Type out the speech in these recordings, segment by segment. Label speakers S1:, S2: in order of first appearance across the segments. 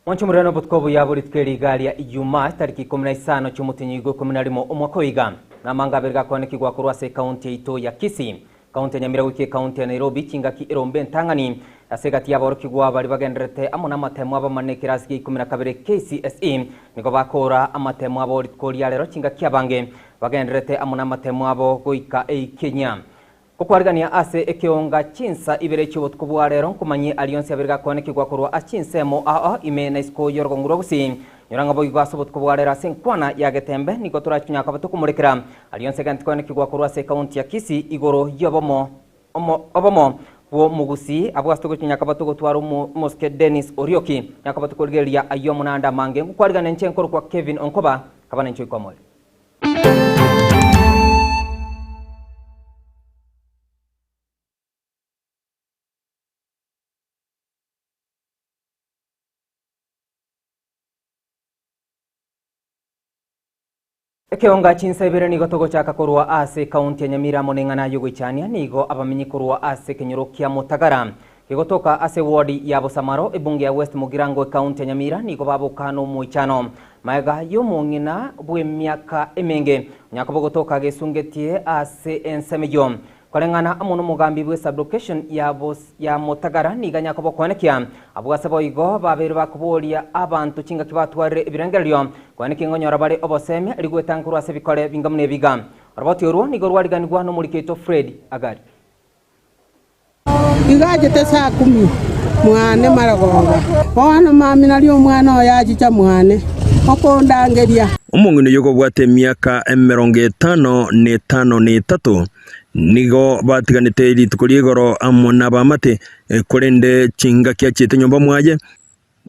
S1: Mwanche omorero obotuko obuya bo rituko eri iga ria Ijumaa, chitariki 15 chi'omotienyi gwa 11 omwaka oyo iga. Namanga abere gakoanekigwa korwa ase ekaunti yaito ya Kisii, Kaunti ya Nyamira goika ekaunti ya Nairobi, chingaki erombe entang'ani ase egati y'aborokigwa baria bagendererete amo namatemo abamane ekerasi gia 12 KCSE nigo bakoora amatemo abo rituko ria rero chingaki abange bagendererete amo namatemo abo goika eikenya. Gokwarigania ase ekeonga chinsa ibere chi'obotuko bwa rero nkomanyie aria onsi abere gakoanekigwa korwa ase chinsemo ao ime na isiko y'orogongo rwa Gusii. Nyora ng'a boigo ase obotuko bwa rero ase enkwana ya Getembe nigo torachinyare koba tokomorekera aria onsi egento koanekigwa korwa ase ekaunti ya Kisii igoro y'obomo omo obomo bw'omogusii abwo ase togochinya koba togotwara omo omosike Dennis Orioki nyara koba tokorigereria ayio amo naende amange. Ngokwarigania inche nkorokwa Kevin Onkoba kaba ninche oikwa moyo. Ekeonga chinsa ibere nigo togochaka korwa ase ekaunti ya Nyamira amo neng'ana y'ogoichania nigo abamenyi korwa ase ekenyoro kia Motagara gegotoka ase ward ya Bosamaro ebunge ya West Mugirango ekaunti ya Nyamira nigo baboka nomoichano Magega y'omong'ina bw'emiaka emenge, onyakoba ogotoka gesungetie ase ensemo eyio. Koreng'ana amo nomogambi bwe sublocation ya ya Motagara nigo anyakoba okoenekia abwo ase boigo babeire bakoboria abanto chingaki batwarire ebirengererio koenekia ng'a onyora bare obosemia erio gwetanga korwa ase ebikore binga buna ebiga. Oroboti orwo nigo rwariganigwa nomoriki oito Fred Agari.
S2: Igo achete saa kumi mwane marogoba. Bono mambia nario omwana oye achicha mwane okondangeria.
S3: Omong'ina oyio kobwate emiaka emerongo etano na etano na etato, nigo batiganete rituko ria igoro amo nabamate, korende chingaki achiete nyomba mwaye,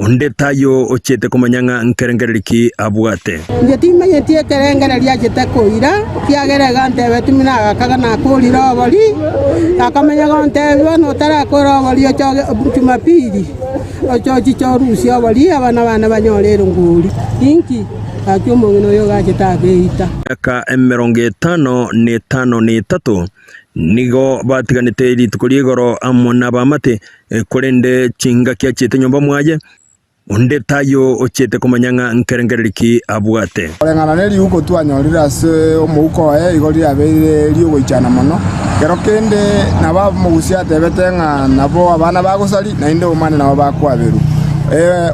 S3: Onde taiyo ochiete komanya ng'a nkerengererio ki abwate.
S2: Inche timanyeti ekerengererio achete koira, ekiagera iga antebetie buna agakaga nakorire obori, akamanya gontebia bono otarakora obori oche Jumapili, oche ochiche orusie obori abana bane banyore erongori. Inki? Gaki omong'ina oyo iga achete ageita.
S3: Emiaka 54 na etato nigo batiganete rituko ria igoro amo nabamate, Korende chingaki achiete nyomba mwaye, onde taiyo ochiete komanya ng'a nkerengererio ki abwate.
S4: Koreng'ana ne riuko twanyorire ase omouko oye igo riabeire ri'ogoichana mono. Kero kende nabo omogusia atebete ng'a nabo abana bagosari, naende omwana nabo bakwaberwa.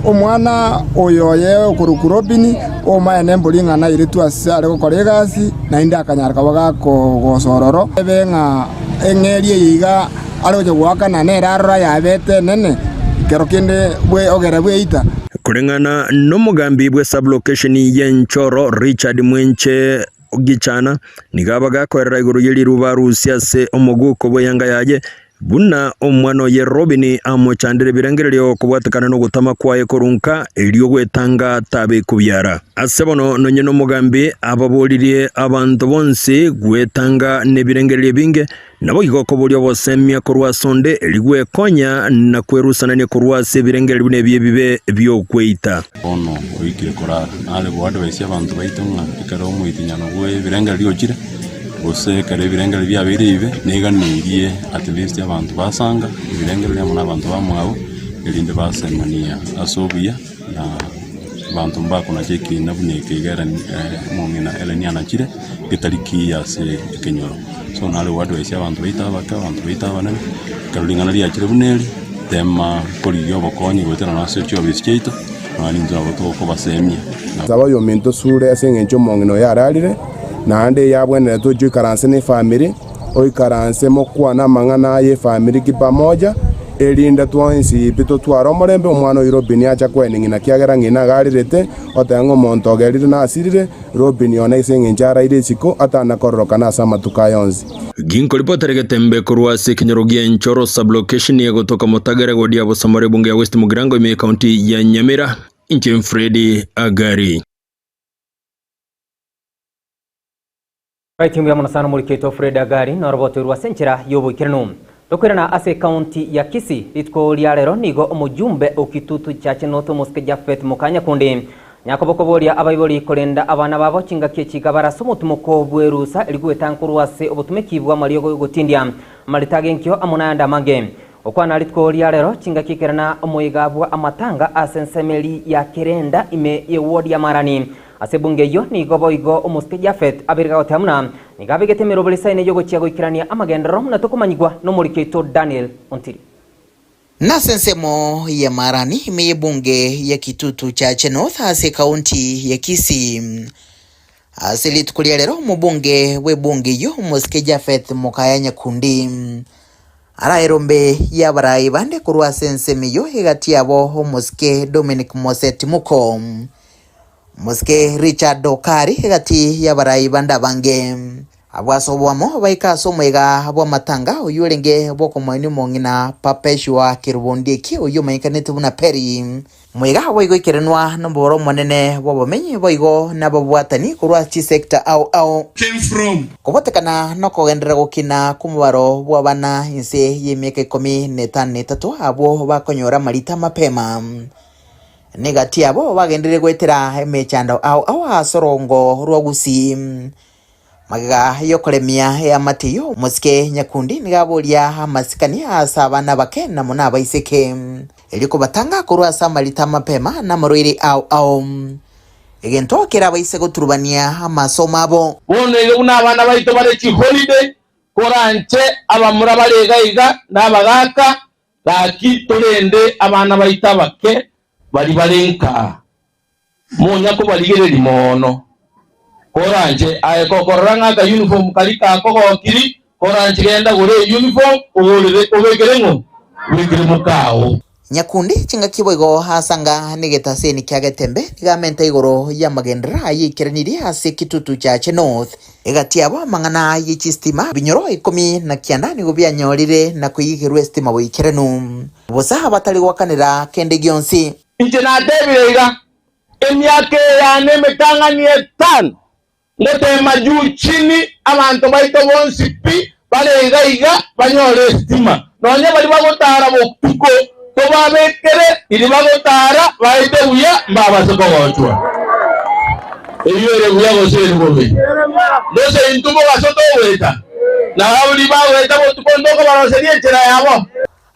S4: Omwana oyo oye okorokwa Robini, omaye nembori ng'a nairetwe ase are gokora egasi, naende akanyara koba gakogosa ororo, ebe ng'a eng'eria eye iga Are gocha goakana nere arora yabete enene, ekero kende bwe ogere bweita.
S3: Koreng'ana nomogambi bwe sub-location y'Enchoro Richard Mwenche Gichana nigo abagakoerera igoro ye riruba arusie ase omoguko bw'eyanga yaye buna omwana oye Robin amochandire ebirengererio kobwatekana nogotama kwaye korunka erio gwetanga tabe kobiara. Ase bono nonye nomogambi ababoririe abanto bonsi gwetanga nebirengererio ebinge Naboigo okoboria obosemia korwa ase onde, erio gwekonya na kwerusanania korwa ase ebirengererio buna ebi ebibe bi'okweita.
S5: Bono oikire korara. Nare goadvise abanto baito ng'a ekero omoitinyano bw'ebirengererio ochire, gose ekero ebirengererio biabeire ebibe, neganeirie at least abanto basanga ebirengererio amo na abanto bamwabo, erinde basemania ase obuya na abanto mbakonacha ekina buna eke iga Ellen omong'ina Ellen anachire, getari kiya ase ekenyoro. So nare goadvise abanto baito abake, abanto baito abanene, ekero ring'ana riachire buna eri, tema korigia obokonyi goetera nonye ase chiofisi chiaito, nonya intwe nabo tokobasemia.
S4: Saba oyominto osure ase engencho omong'ina oyo ararire, naende eyabwenerete oche oikaranse na efamiri, oikaranse mokwane amang'ana aye efamiri kipamoja, erinde twensi pi totware omorembe, omwana oyio Robini acha koenia ng'ina kiagera ng'ina iga arirete, oteba ng'a omonto ogerire nasirire, Robini one ase engencho araire isiko, atana kororokana ase amatuko aye onsi.
S3: Ginkoripotera egetembe korwa ase ekenyoro gia Enchoro sub-location egotoka Motagere ward ya Bosamora ebunge ya West Mugirango ime y'ecounty ya Nyamira. Inche Freddy Agari.
S1: Right mbuya mono sana omoriki oito Fred Agari noroboto rwa ase enchera y'oboikeranu. Tokoirana ase ekaunti ya Kisii rituko ria rero nigo omojumbe o Kitutu Church North omosike Japhet Mukanyakundi Nyakobo koboria abaibori korenda abana babo chingaki echi iga bare ase omotimoko bw'erusa eri gwetanga korwa ase obotumeki bw'amariogo y'ogotindia amarita ag'enkio amo nayande amange. Gokwana rituko ria rero chingaki ekero na omoyega bwa amatanga ase ensemo eri ya Kerenda ime ye ward ya Marani. Ase ebunge eyio nigo boigo omosike Japhet abeire gagoteba buna nigo abegete emeroberi esaine yogochia goikerania amagenderero buna tokomanyigwa nomoriki oito Daniel Ontiri.
S6: Nase ensemo ya Marani ime y'ebunge ya Kitutu Chache North ase ekaunti ya Kisii. Ase rituko ria rero omobunge bw'ebunge eyio omosike Japheth Mokaya Nyakundi araerombe y'abarai bande korwa ase ensemo eyio egati yabo omosike Dominic Moseti Muko, omosike Richard Okari egati y'abarai bande abange. Abwo ase oboamo baika ase omoyega bw'amatanga, oyio orenge bw'okomoenia omong'ina Perpetua Kerubo-Ondieki, oyio omanyekanete buna Peri. Moyega boigo ikerenwa nomobaro omonene bw'abamenyi boigo nababwatani korwa chisector ao ao. Kobotekana nokogenderera gokina kw'omobaro bw'abana inse y'emiaka ikomi na etano na etato abwo bakonyora amarita mapema. Negati yabo bagenderire goetera emechando ao ao ase orongo rwa Gusii. Magega y'okoremia eamate eyio, omosike nyakundi nigo aboria amasikani ase abana abake na mono abaiseke, erio kobatanga korwa ase amarita amapema na amarwaire ao ao, egento kerabaise goturubania amasomo abo.
S7: Bono iga buna abana baito bare chiholiday, koranche abamura bare iga iga na abagaaka, gaki torende abana baito abake baria bare nkaa. Monya kobarigereria mono. Koranche aye kokorora ng'a aka uniform karia kakogokiri, koranche genda gora euniform ogorere obekere ng'o? Obekere mokao.
S6: Nyakundi chingaki boigo asanga negetaseni kia Getembe nigo amente igoro y'amagenderero ayaikeranirie ase Kitutu Chache North. Egati yabo amang'ana ye chistima ebinyoro ikomi na kianda nigo bianyorire na koigerwa estima boikeranu. Bosa abatari goakanera kende gionsi.
S7: Inche natebire iga, Emiaka eye yane emetang'ani etano, ngoteema juu chini abanto baito bonsi pi bare iga iga banyore esitima, nonya baria bagotara botuko tobabekere riria bagotara baete buya mbabase kogochwa. Eyio ere buya gose ere bobe? Gose intwe mobaso togoeta, na baria bagoeta botuko ntokobaroseria enchera yabo?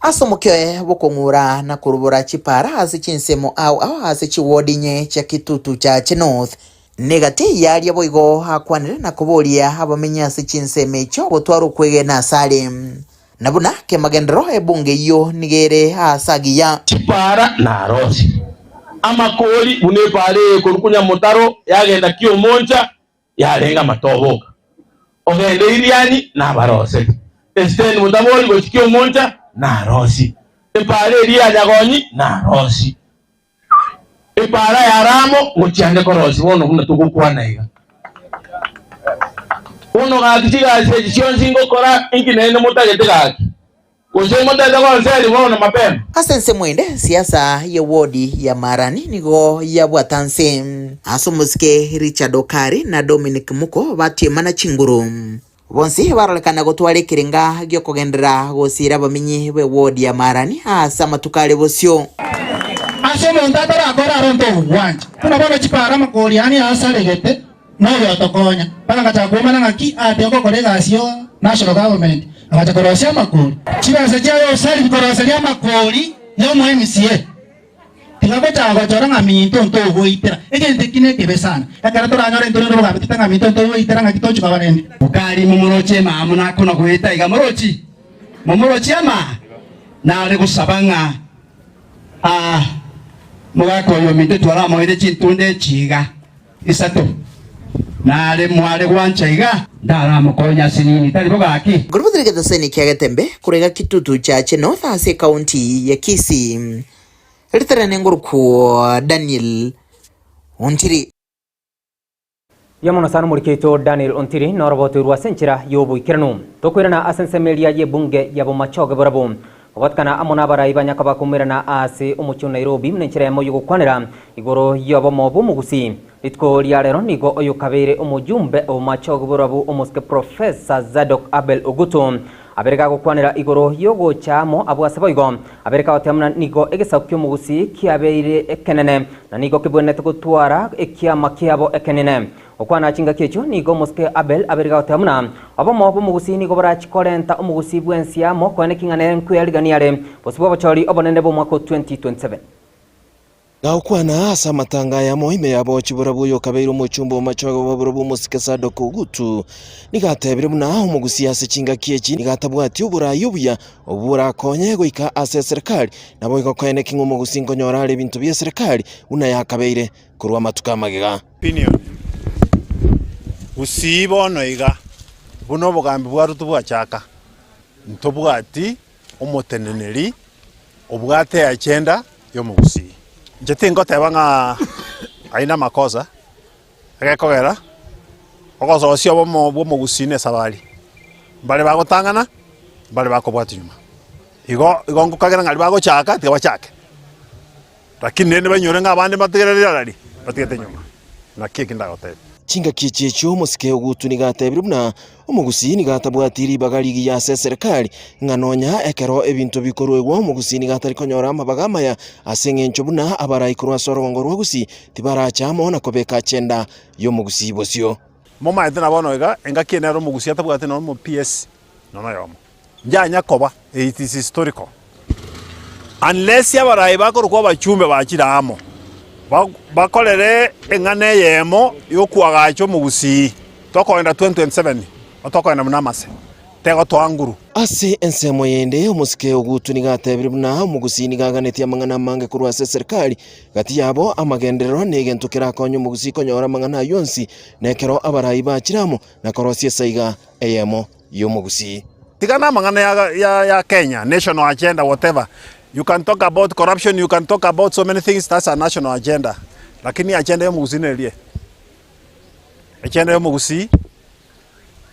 S6: Ase omokia bw'okong'ura na korubora chipara ase chinsemo ao ao ase chiward inye chia Kitutu Chache North, negati yaria boigo akwanire na koboria abamenyi ase chinsemo echio gotwara okwegena asare, na buna kemagenderero ebunge eyio nigo ere aase agiya.
S7: Chipara narosie amakori buna epara eye korwa Nyamotaro yagenda Kiomoncha yarenge amatoboka. Ogende Irianyi nabaroseti, Esiteni motabori gochikia omoncha narosie, epaara eria ya Nyagonyi narosie, epaara ya Ramo ngochia nde korosia bono buna togokwana iga. Bono gaki chigasi echi chionsi ngokora inki naende motagete gaki? Gose motete gonseria bono mapema?
S6: Ase ensemo ende, siasa ye wodi ya Marani nigo yabwata nse. Ase omosike Richard Okari na Dominic Muko batiemana chinguru. Bonsi barorekana gotwara ekerenga giokogenderera gosiira abamenyi be wodi ya Marani ase amatuko are bosio.
S8: Ase omonto atarakore aronte obwancha buna bono chipara amakori aane asaregete. Noyotokonya. Mpaka agachaka komana ng'aki ate ogokora egasi yo national government, agacha korosia amakori. Chibesa chiaye osari koroseria amakori ya omo MCA. Tiga gochaka gochora ng'a minto ntogoitera. Egento eki nekebe sana. Ekero toranyore intwe rende obogambi totebe ng'a minto ntogoitera ng'aki tochi koba rende. Mokari momoroche emaa muna kona goeta iga morochi? Momoroche amaa? Nare gosaba ng'a aa mogaka oyo ominto twaramoire chintunda echi iga. Isato, nare mware gwancha iga, ndaramokonye ase nini, tari bo gaki?
S6: Nkorubuthire getaseni kia Getembe korwa Kitutu Chache North ase ekaunti ya Kisii. Ritere nengorokwo Daniel Ontiri.
S1: Mbuya mono sana omoriki oito Daniel Ontiri norobotoirwe ase enchera y'oboikeranu. Tokoirana ase ensemo eria y'ebunge ya Bomachoge barabwo Kobatikana amo nabarai ba nyakaba koumerana aase omochie o Nairobi buna enchera eyemo y'ogokwanera igoro y'obomo bw'omogusii. Rituko ria rero nigo oyokabeire omojumbe o Machogu Borabu omosike Professor Zadok Abel Ogutu abere gagokwanera igoro y'ogocha amo abwo ase boigo abere kagoteba buna nigo egesaku ki'omogusii kiabeire ekenene na nigo kebwenerete gotwara ekiama kiabo ekenene. Gokwana chingaki echio nigo omosike Abel aberire gagoteba buna obomo bw'omogusii nigo borachi korenta omogusii bwensi amo koene king'a nere nkweyarigania are bosio bw'obochori obonene bw'omwaka o 2027.
S9: Gagokwana ase amatanga ayamo ime yabo chiborabwo oyokabeire omochumba omochoge bw'aborobwo omosike Sadok Ogutu, nigo atebire buna omogusia ase chingaki echi nigo atabwati oborai obuya obwo borakonye goika ase eserekari, naboigo koeneki ng'a omogusi nkonyora are ebinto bi'eserekari buna yakabeire korwa amatuko amagega.
S10: Opinion, Gusii bono iga, buna obogambi bwa Ruto bwachaka, ntobwati omoteneneri obwate eagenda y'omogusii. Inche tingoteba ng'a ayio namakosa, egekogera ogososia obomo bw'omogusii na esabari, mbare bagotang'ana, mbare bakobwatia nyuma. Igo igo ngokagera ng'a aria bagochaka tiga bachake, lakini rende bainyore ng'a abande mbatigereri arari, batigete nyuma. Naki eki ndagotebie.
S9: Chingaki echi echio omosike Ogutu nigo atebire buna omogusii nigo atabwati ribaga rigiya ase eserekari, ng'a nonya ekero ebinto bikoruegwa omogusii nigo atari konyora amabaga amaya ase eng'encho buna abarai korwa ase orogongo rwa Gusii tibarache amo na kobeka agenda y'omogusii bosio.
S10: Momaete na bono iga, engaki eye nere omogusii atabwati nonya omo PS nonya oyomo. Njanya koba, it is historical. Unless abarai bakorokwa abachumbe bachire amo, bakorere eng'ana eyemo yokoagacha omogusii, tokoenda 2027, otokoenda buna amase, tegotoa nguru.
S9: Ase ensemo yende, omosike Ogutu nigo atebire buna omogusii nigo aganetie amang'ana amange korwa ase eserikari, gati yabo amagenderero na egento kerakonye omogusii konyora amang'ana ayio onsi, na ekero abarai bachire amo na korosia esaiga eyemo. y'omogusii.
S10: Tiga namang'ana ya, ya, ya Kenya, national agenda, whatever. You can talk about corruption, you can talk about so many things, that's a national agenda. Lakini agenda y'omogusii nerie. Agenda y'omogusii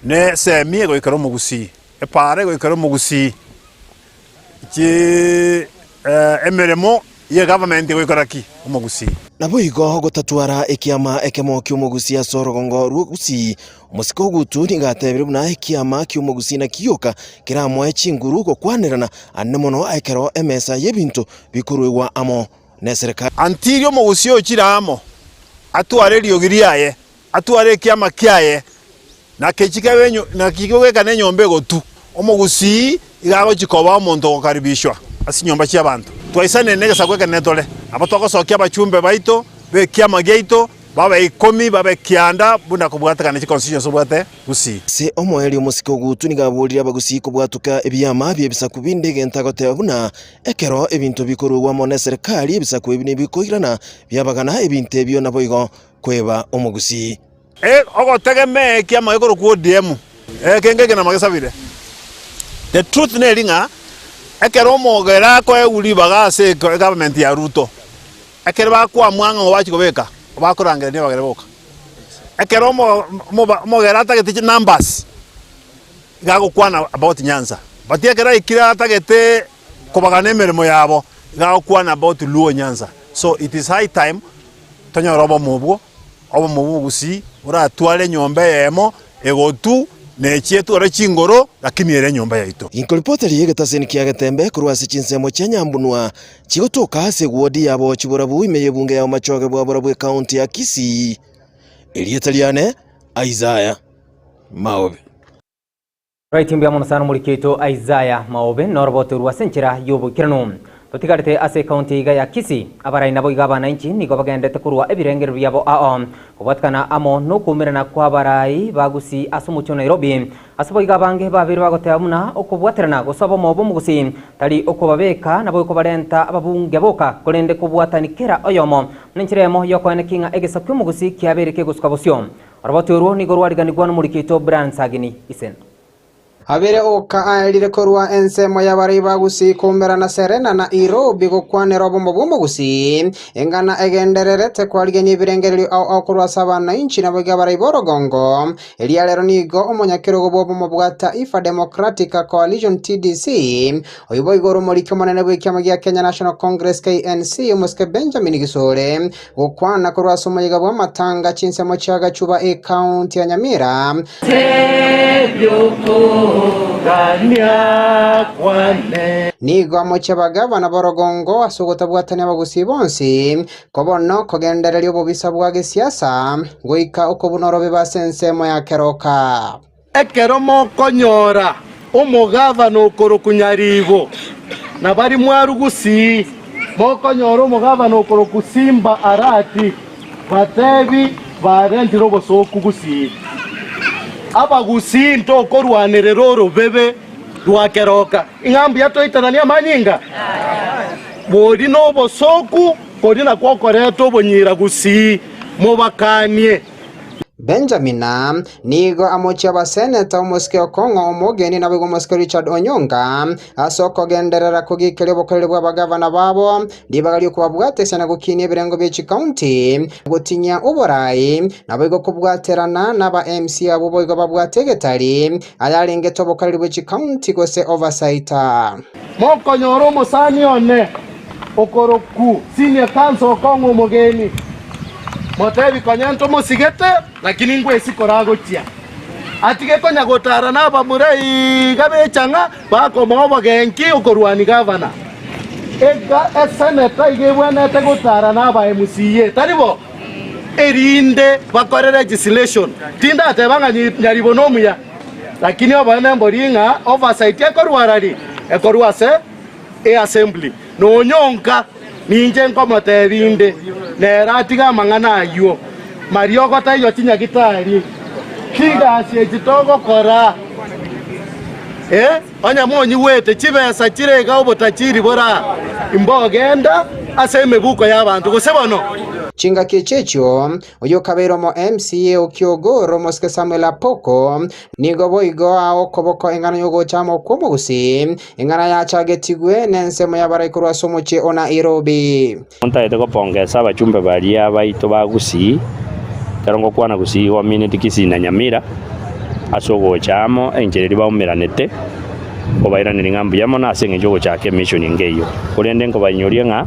S10: ne esemi egoikera omogusii, epaara egoikera omogusii, chi emeremo ye government egoikera ki? Omogusii.
S9: Naboigo gotatwara ekiama ekemo ki'omogusii ase orogongo rw'ogusii, Omosike Ogutu nigo atebire buna ekiama ki'omogusii nakio gioka keramoe chinguru gokwanerana ande mono ekero emesa y'ebinto bikoruegwa amo neserekari.
S10: Until omogusii ochire amo, atware eriogi riaye, atware ekiama kiaye, na kechi kebe enyo naki kegwekana enyomba egotu. Omogusii iga agochia koba omonto ogokaribishwa ase chinyomba chi'abanto. Twaisanire negesaku ekenene tore, nabo togosokia abachumbe baito b'ekiama giaito, Babe ikomi, babe kianda, buna kobwatekana chiconstituency obwate Gusii.
S9: Ase omoerio omosike Ogutu nigo aborire abagusii kobwatuka ebiama bi'ebisaku binde egento agoteba buna ekero ebinto bikoruegwa amo neserikari ebisaku ebi nibikoirana biabagana ebinto ebio naboigo kweba omogusii.
S10: E ogotegemea ekiama gekorokwa ODM, ekenge eke namagesabire. The truth neri ng'a ekero omogere akoegwa ribaga ase egovernment ya Ruto, Ekero bakwamua ng'a obachie kobeka, bakorangereria abagere boka. Ekero omogere atagete chinumbers, iga agokwana about Nyanza. But ekero aikire atagete kobagana emeremo yabo, iga agokwana about Luo Nyanza. So it is high time tonyore obomo obwo, obomo bwa omogusii oratware enyomba eyemo Egotu nechie etware chingoro, lakini ere enyomba yaito.
S9: Inkoripoteri y'egetaseni kia Getembe korwa ase chinsemo chia Nyambunwa chigotoka ase ewodi ya Bochi Borabu ime y'ebunge ya Omachoge bwa Borabu ekaunti ya Kisii. Erieta riane Isaiah Maobe.
S1: Right mbuya mono sana omoriki oito Isaiah Maobe norobote rwa ase enchera y'oboikeranu. Totigarete ase ekaunti iga ya Kisii, abarai nabo iga abananchi nigo bagendete korwa ebirengererio biabo ao kobwatikana amo nokoumerana kw'abarai ba Gusii ase omochie o Nairobi. Ase boigo abange babeire bagoteba buna okobwaterana gose obomo bw'omogusii tari okobabeka nabo ekobarenta ababunge boka korende kobwatani kera oyomo buna enchera eyemo y'okoenekia ng'a egesaku ki'omogusii kiabeire kegosuka bosio. Oroboti orwo nigo rwariganigwa nomoriki oito Brian Sagini Isen.
S11: Abere oka aerire korwa ensemo y'abarai ba Gusii koumerana Serena na Irobi gokwanera obomo bw'omogusii, eng'ana egendererete kwarigania ebirengererio ao ao korwa ase abanainchi naboigo abarai b'orogongo. Eria rero nigo omonyakerogo bw'obomo bwa Taifa Democratic Coalition, TDC, oyio boigo ore omoriki omonene bw'ekiama gia Kenya National Congress, KNC, omosike Benjamin Gisore, Gokwana korwa ase omoyega bw'amatanga chinsemo chia Gachuba ekaunti ya Nyamira.
S12: Okogania kwane.
S11: Nigo amochie abagavana b'orogongo ase ogotabwatania abagusii bonsi, kobono kogendereria obobisa bwa gesiasa goika okobuna orobebe ase ensemo ya keroka.
S12: Ekero mokonyora omogavana okorokwa Nyaribo, na baria mwarugusii, mokonyora omogavana okorokwa Simba Arati, batebi barentire obosooku gusii. Abagusii ntokorwanerera orobebe rwa keroka, ing'a mbuya toitananie amanyinga? Bori nobosooku, koria nakwo okoreta obonyira gusii, mobakanie.
S11: Benjamina nigo amochie abaseneta omosike Okong'o Omogeni naboigo omosike Richard Onyonka ase okogenderera kogikeria obokoreri bw'abagavana babo ribaga ri'okobabwatesia na gokinia ebirengo bie chikaunti, gotinyia oborai, naboigo kobwaterana naba MC abwo boigo babwate egetari ayarengete obokoreri bwe chikaunti gose oversight.
S12: Mokonyora omosani one okorokwu Senior Counsel Okong'o Omogeni, motebi konya ntomosigete, lakini ngwesi koragochia. Atige konya gotara nabamura iga b'echang'a bakomoa obogenki okorwania gavana. Ega eseneta iga ebwenerete gotara naba MCA, tari bo? Erinde bakore legislation. Tindateba ng'a Nyaribo nomuya, lakini oboene mbori ng'a oversight ekorwa arari? Ekorwa ase eassembly. Nonyonka ninche nkomotebia inde, nere atige amang'ana ayio. Mariogo taiyo chinyagitari, chigasi echi togokora, eh, onye monyigwete chibesa chire iga obotachiri bora, imbogenda ase emebuko y'abanto, gose bono?
S11: Chingaki echi echio, Oyokabeire omo MCA o Kiogoro omosike Samuel Apoko nigo boigo aa okoboko eng'ana y'ogocha amo kw'omogusii, eng'ana yachagetigwe nensemo y'abarai korwa ase omochie o Nairobi.
S13: Ntagete gopongesa abachumbe baria baito ba Gusii, ekero ngokwana Gusii igo omineti Kisii na Nyamira, ase ogocha amo enchera eria baumeranete, nkobairaneria ng'a mbuya mono ase eng'encho y'ogochaka emission enga eyio. Korende nkobainyoria ng'a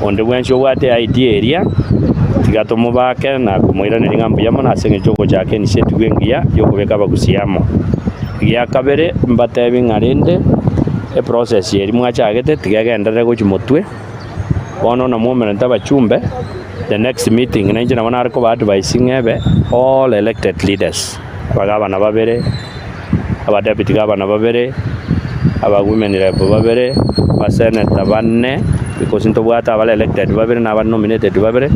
S13: onde bwensi obwate idea eria, tiga tomobake na komoiraneria ng'a mbuya mono ase eng'encho y'ogochaka initiative engiya y'okobeka abagusii amo. Egia kabere, mbatebi ng'a rende eprocess eria mwachagete tiga egenderere gochia motwe, bono namwomerete abachumbe, the next meeting nainche nabo nare koba advise ng'a ebe all elected leaders, abagabana babere, abadeputy gavana babere, aba women rep babere, abaseneta bane, because ntobwate abare elected babere na abare nominated babere,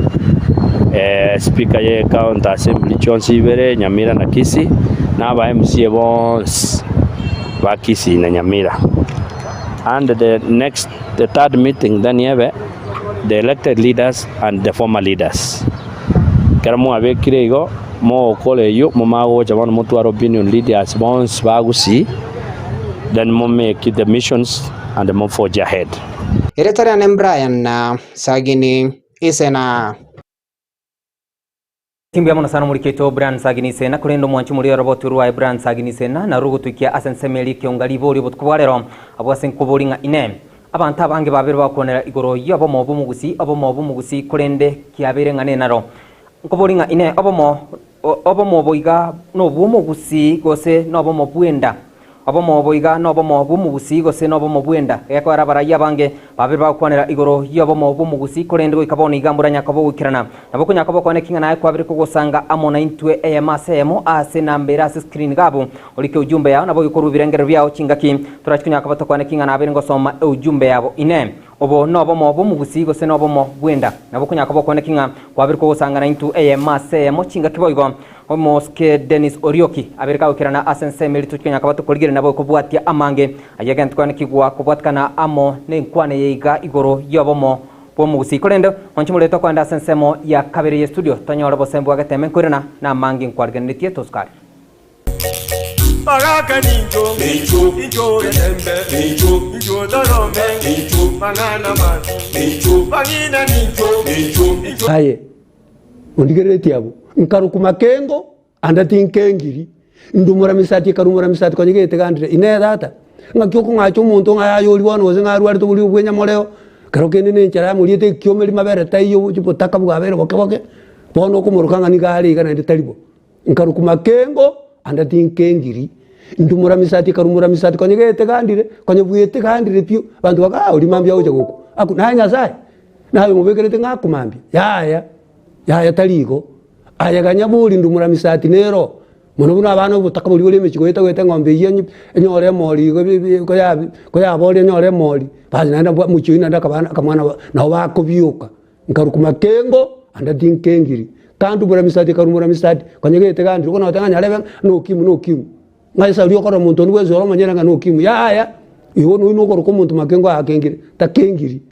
S13: speaker ye county assembly chionsi ibere, Nyamira na Kisii, na aba MCA bonsi ba Kisii na Nyamira. And the next the third meeting then ebe the elected leaders and the former leaders. Ekero mwabekire igo, mogokora eyio, momanye gocha bono motware opinion leaders bonsi ba Gusii, then mo make the missions and mo forge ahead.
S11: Erieta riane Brian Sagini Isena.
S1: Timbuya mono sana omoriki oito Brian Sagini Isena, korende omwanchi omoria oroboti rwaye Brian Sagini Isena narwo rogotoikia ase ensemo eria ekeonga riborio obotuko bwa rero, abwo ase nkobori ng'a Inee! Abanto abange babere bagokwanera igoro y'obomo bw'omogusii, obomo bw'omogusii, korende kiabeire ng'a nenaro. Nkobori ng'a Inee! Obomo obomo obo iga nobw'omogusii gose nobomo bw'enda? Obomo obo iga nobomo bw'omogusii gose nobomo bw'enda? Gekoera abarai abange babere bagokwanera igoro y'obomo bw'omogusii, korende goika bono iga mboranya koba ogoikerana. Nabo konya koba okwane ki ng'a naye kwabire kogosanga amo naintwe eyemo ase eyemo ase enamba ere ase screen iga abwo, orike ujumbe yao nabo oikorwe ebirengerero biao chingaki torachi konya koba tokwane ki ng'a nabere ngosoma eujumbe yabo. Inee! Obo nobomo bw'omogusii gose nobomo bw'enda? Nabo konya koba okwane ki ng'a kwabire kogosanga naintwe eyemo ase eyemo chingaki boigo. Omosike Dennis Orioki abeire kagoikerana ase ensemo eria tochia konyara koba tokorigereria nabo kobwatia amange ayio egento kwane kobwatikana amo nenkwana eye iga igoro y'obomo bw'omogusii. Korende onche morete okoenda ase ensemo ya kabere ye studio tonyore obosembi bwa geteme nkoirana namange nkwarigeneretie tosukare.
S14: Bagaka nincho, incho getembe, incho torome, mang'ana mabi, bang'ina nincho, incho.
S15: Aye ondigereretie abwo, nkarokwa makengo, ande tinkengiri, ndumora misati ekarumora misati konya getegandire. Inee tata, ng'aki okong'acha omonto ng'a yaya oria bono gose ng'a arwarete oborwaire bwa enyamoreo, kero kende na enchara yamoriete ekiomeri mabere taiyo botaka bwabeire boke boke, bono okomoroka ng'a nigo are iga naende tari bo. Nkarokwa makengo, ande tinkengiri. Ndumora misati ekarumora misati konya getegandire, konya bwetegandire pi, abanto baka ah oria mambia agocha gokwa, aku naye Nyasaye, naye omobekerete ng'a akomambia, yaya, yaya tari igo. Aye ganya bori ndumora misati nero, mono buna abana obotaka boria bore emechie goeta goeta eng'ombe eywo enye enyore emori igo bi bi koyabi koyaboria enyore emori, basi naende abwo mochie oywo naende akabana akamwana ba nabo bakobioka. Nkarokwa makengo, ande tinkengiri, kandumora misati ekarumora misati, konya getegandire, bono noteba ng'a nyarebe ng'a nokimwi nokimwi. Ng'a ase aria okorora omonto onde bwensi ore omonyene ng'a nokimwi, yaya, igo nonya nokoroka omonto makengo akengire, takengiri.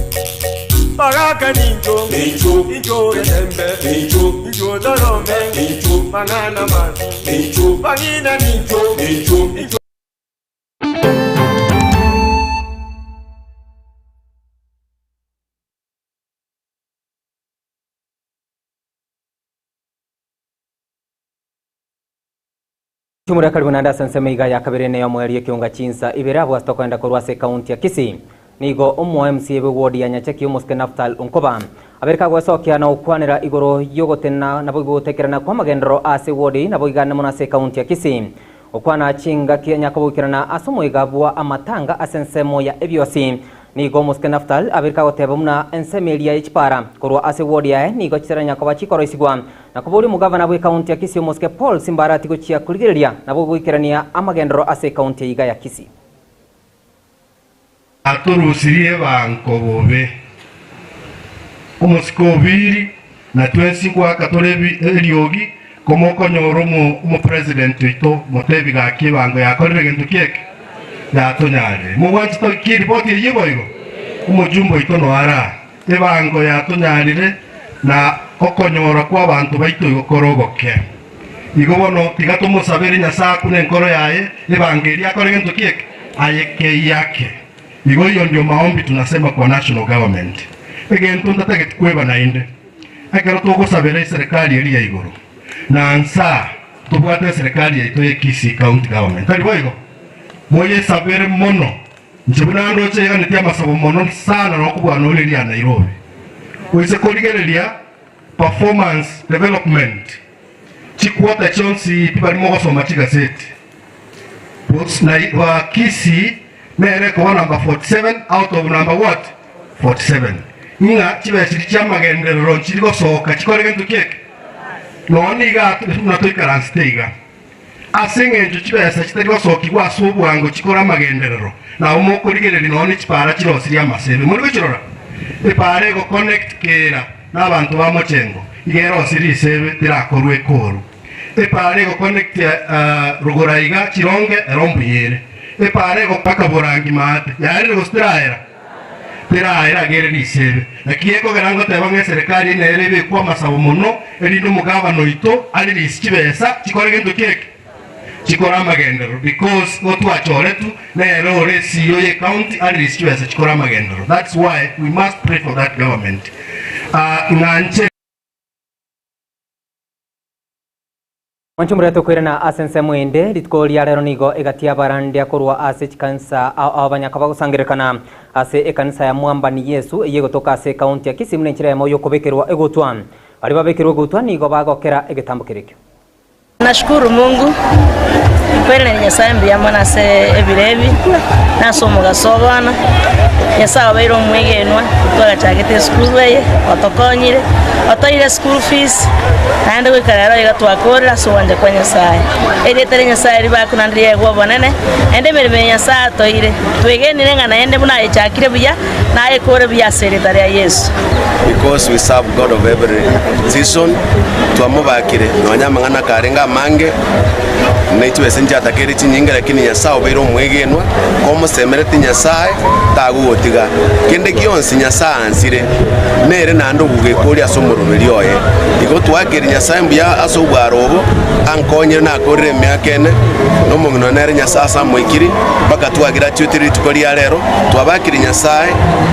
S14: Bagaka nincho, nincho, nincho getembe, nincho, nincho torome, nincho, mang'ana mabi, nincho, bang'ina nincho, nincho, nincho.
S1: Chumura karibu naende ase ensemo iga ya kabere ne yomoerio ekeunga chinsa ibere abwo ase tokoenda korwa ase ekaunti ya Kisii. Nigo omo MCA bwe ward ya Nyacheki omosike Naphtal Onkoba abere kagwesokia na gokwanera igoro yogotena naboigo gotekerana kwa amagenderero ase ward eyio nabo igane mono ase ekaunti ya Kisii. Gokwana chingaki nyakoboikerana ase omoiga bwa amatanga ase ensemo ya ebiosi. Nigo omosike Naftali abeire kagoteba buna ensemo eria ye chipara korwa ase ward yaye nigo chitaranya koba chikoroisigwa. Na koboria omogavana bw'ekaunti ya Kisii omosike Paul Simbarati gochia korigereria nabo goikerania amagenderero ase ekaunti eye iga ya Kisii.
S16: Atorusirie ebango bobe. Omosike obiri, na twensi ngoaka tore eriogi, komokonyora omopresident oito motebi gaki ebango yakorire gento ki eke? Yatonyarire. Mogwanchete toikie eripoti eyio boigo? Omojumbe oito noyo araa. Ebango yatonyarire na okonyora kw'abanto baito igo kore ogoke. Igo bono tiga tomosabere Nyasae akune enkoro yaye, ebango eria akore gento ki eke? Ayekeiake. Igo iyo ndio maombi tunasema kwa national government. Egento ntatageti kweba naende, ekero togosabera eserekari eria ya igoro, na nsaa tobwate eserekari yaito ye Kisii County Government, tari boigo? Moyesabere mono. Inche buna ndoche eganetie amasabo mono sana nokobua nore eria Nairobi. Oise korigereria performance development chiquarter chionsi pi bari mogosoma chigaseti ba Kisii nere ekoba number 47 out of number what? 47 ng'a chibesa chiria chiamagenderero nchiri gosoka chikore gento ki eke? Nonya niga buna toikaransete iga. Ase engencho chibesa chitari gosokigwa ase obwango chikore amagenderero, nabo mokorigereria nonya ne chipaara chirosirie amasebe. Mori gochirora? Epaara egoconnect kera nabanto ba mochengo iga erosirie risebe terakorwa ekoru. Epaara egoconnect rogoro aiga chironge ero mbuya ere. Epaara egopaka borangi maate yarire gose teraera? Teraera agere risebe. Naki ekogera ngoteba ng'a eserekari eye nere ebekwe amasabo mono, erinde omogabana oito arelease chibesa chikore gento ki eke? Chikore amagenderero because igo twachoretwe nere ore CEO ye county arelease chibesa chikore amagenderero. That's why we must pray for that government. Ng'anche.
S1: Mwanche omorwete okoirana ase ensemo ende, rituko ria rero nigo egati y'abarandia korwa ase chikanisa ao ao banyaka bagosangererekana ase ekanisa ya Mwambani Yesu eyio egotoka ase ekaunti ya Kisii buna enchera eyemo y'okobekerwa egutwa. Baria babekerwe egutwa nigo bagokera egetambo keria ekio.
S17: Nashukuru Mungu, nkwenerera Nyasae mbuya mono ase ebiro ebi, na ase omogaso o bono. Nyasae obeire omwegenwa, twagachagete esukuru eye, otokonyire, otoire school fees, naende goika rero iga twakorire ase ogwancha kwa Nyasae. Erieta ria Nyasae ribakwe naende riaegwe obonene, naende emeremo ya Nyasae atoire. Twegenire ng'a naende buna ayechakire buya, nayekore buya ase erieta ria Yeso.
S18: Because we serve God of every season, twamobakire nonya amang'ana karenge amange, ne chibesa nchiatakeire chinyinge lakini Nyasae obeire omwegenwa, komosemereti Nyasae tagogotiga. Kende gionsi Nyasae ansire, nere naende ogogekoria ase omoroberi oye. Igo twakeire Nyasae mbuya ase obwaro obo, ankonyire nakorire emiaka ene, na omong'ina one nere Nyasae ase amoikiri, mpaka twagraduatire rituko ria rero, twabakire Nyasae,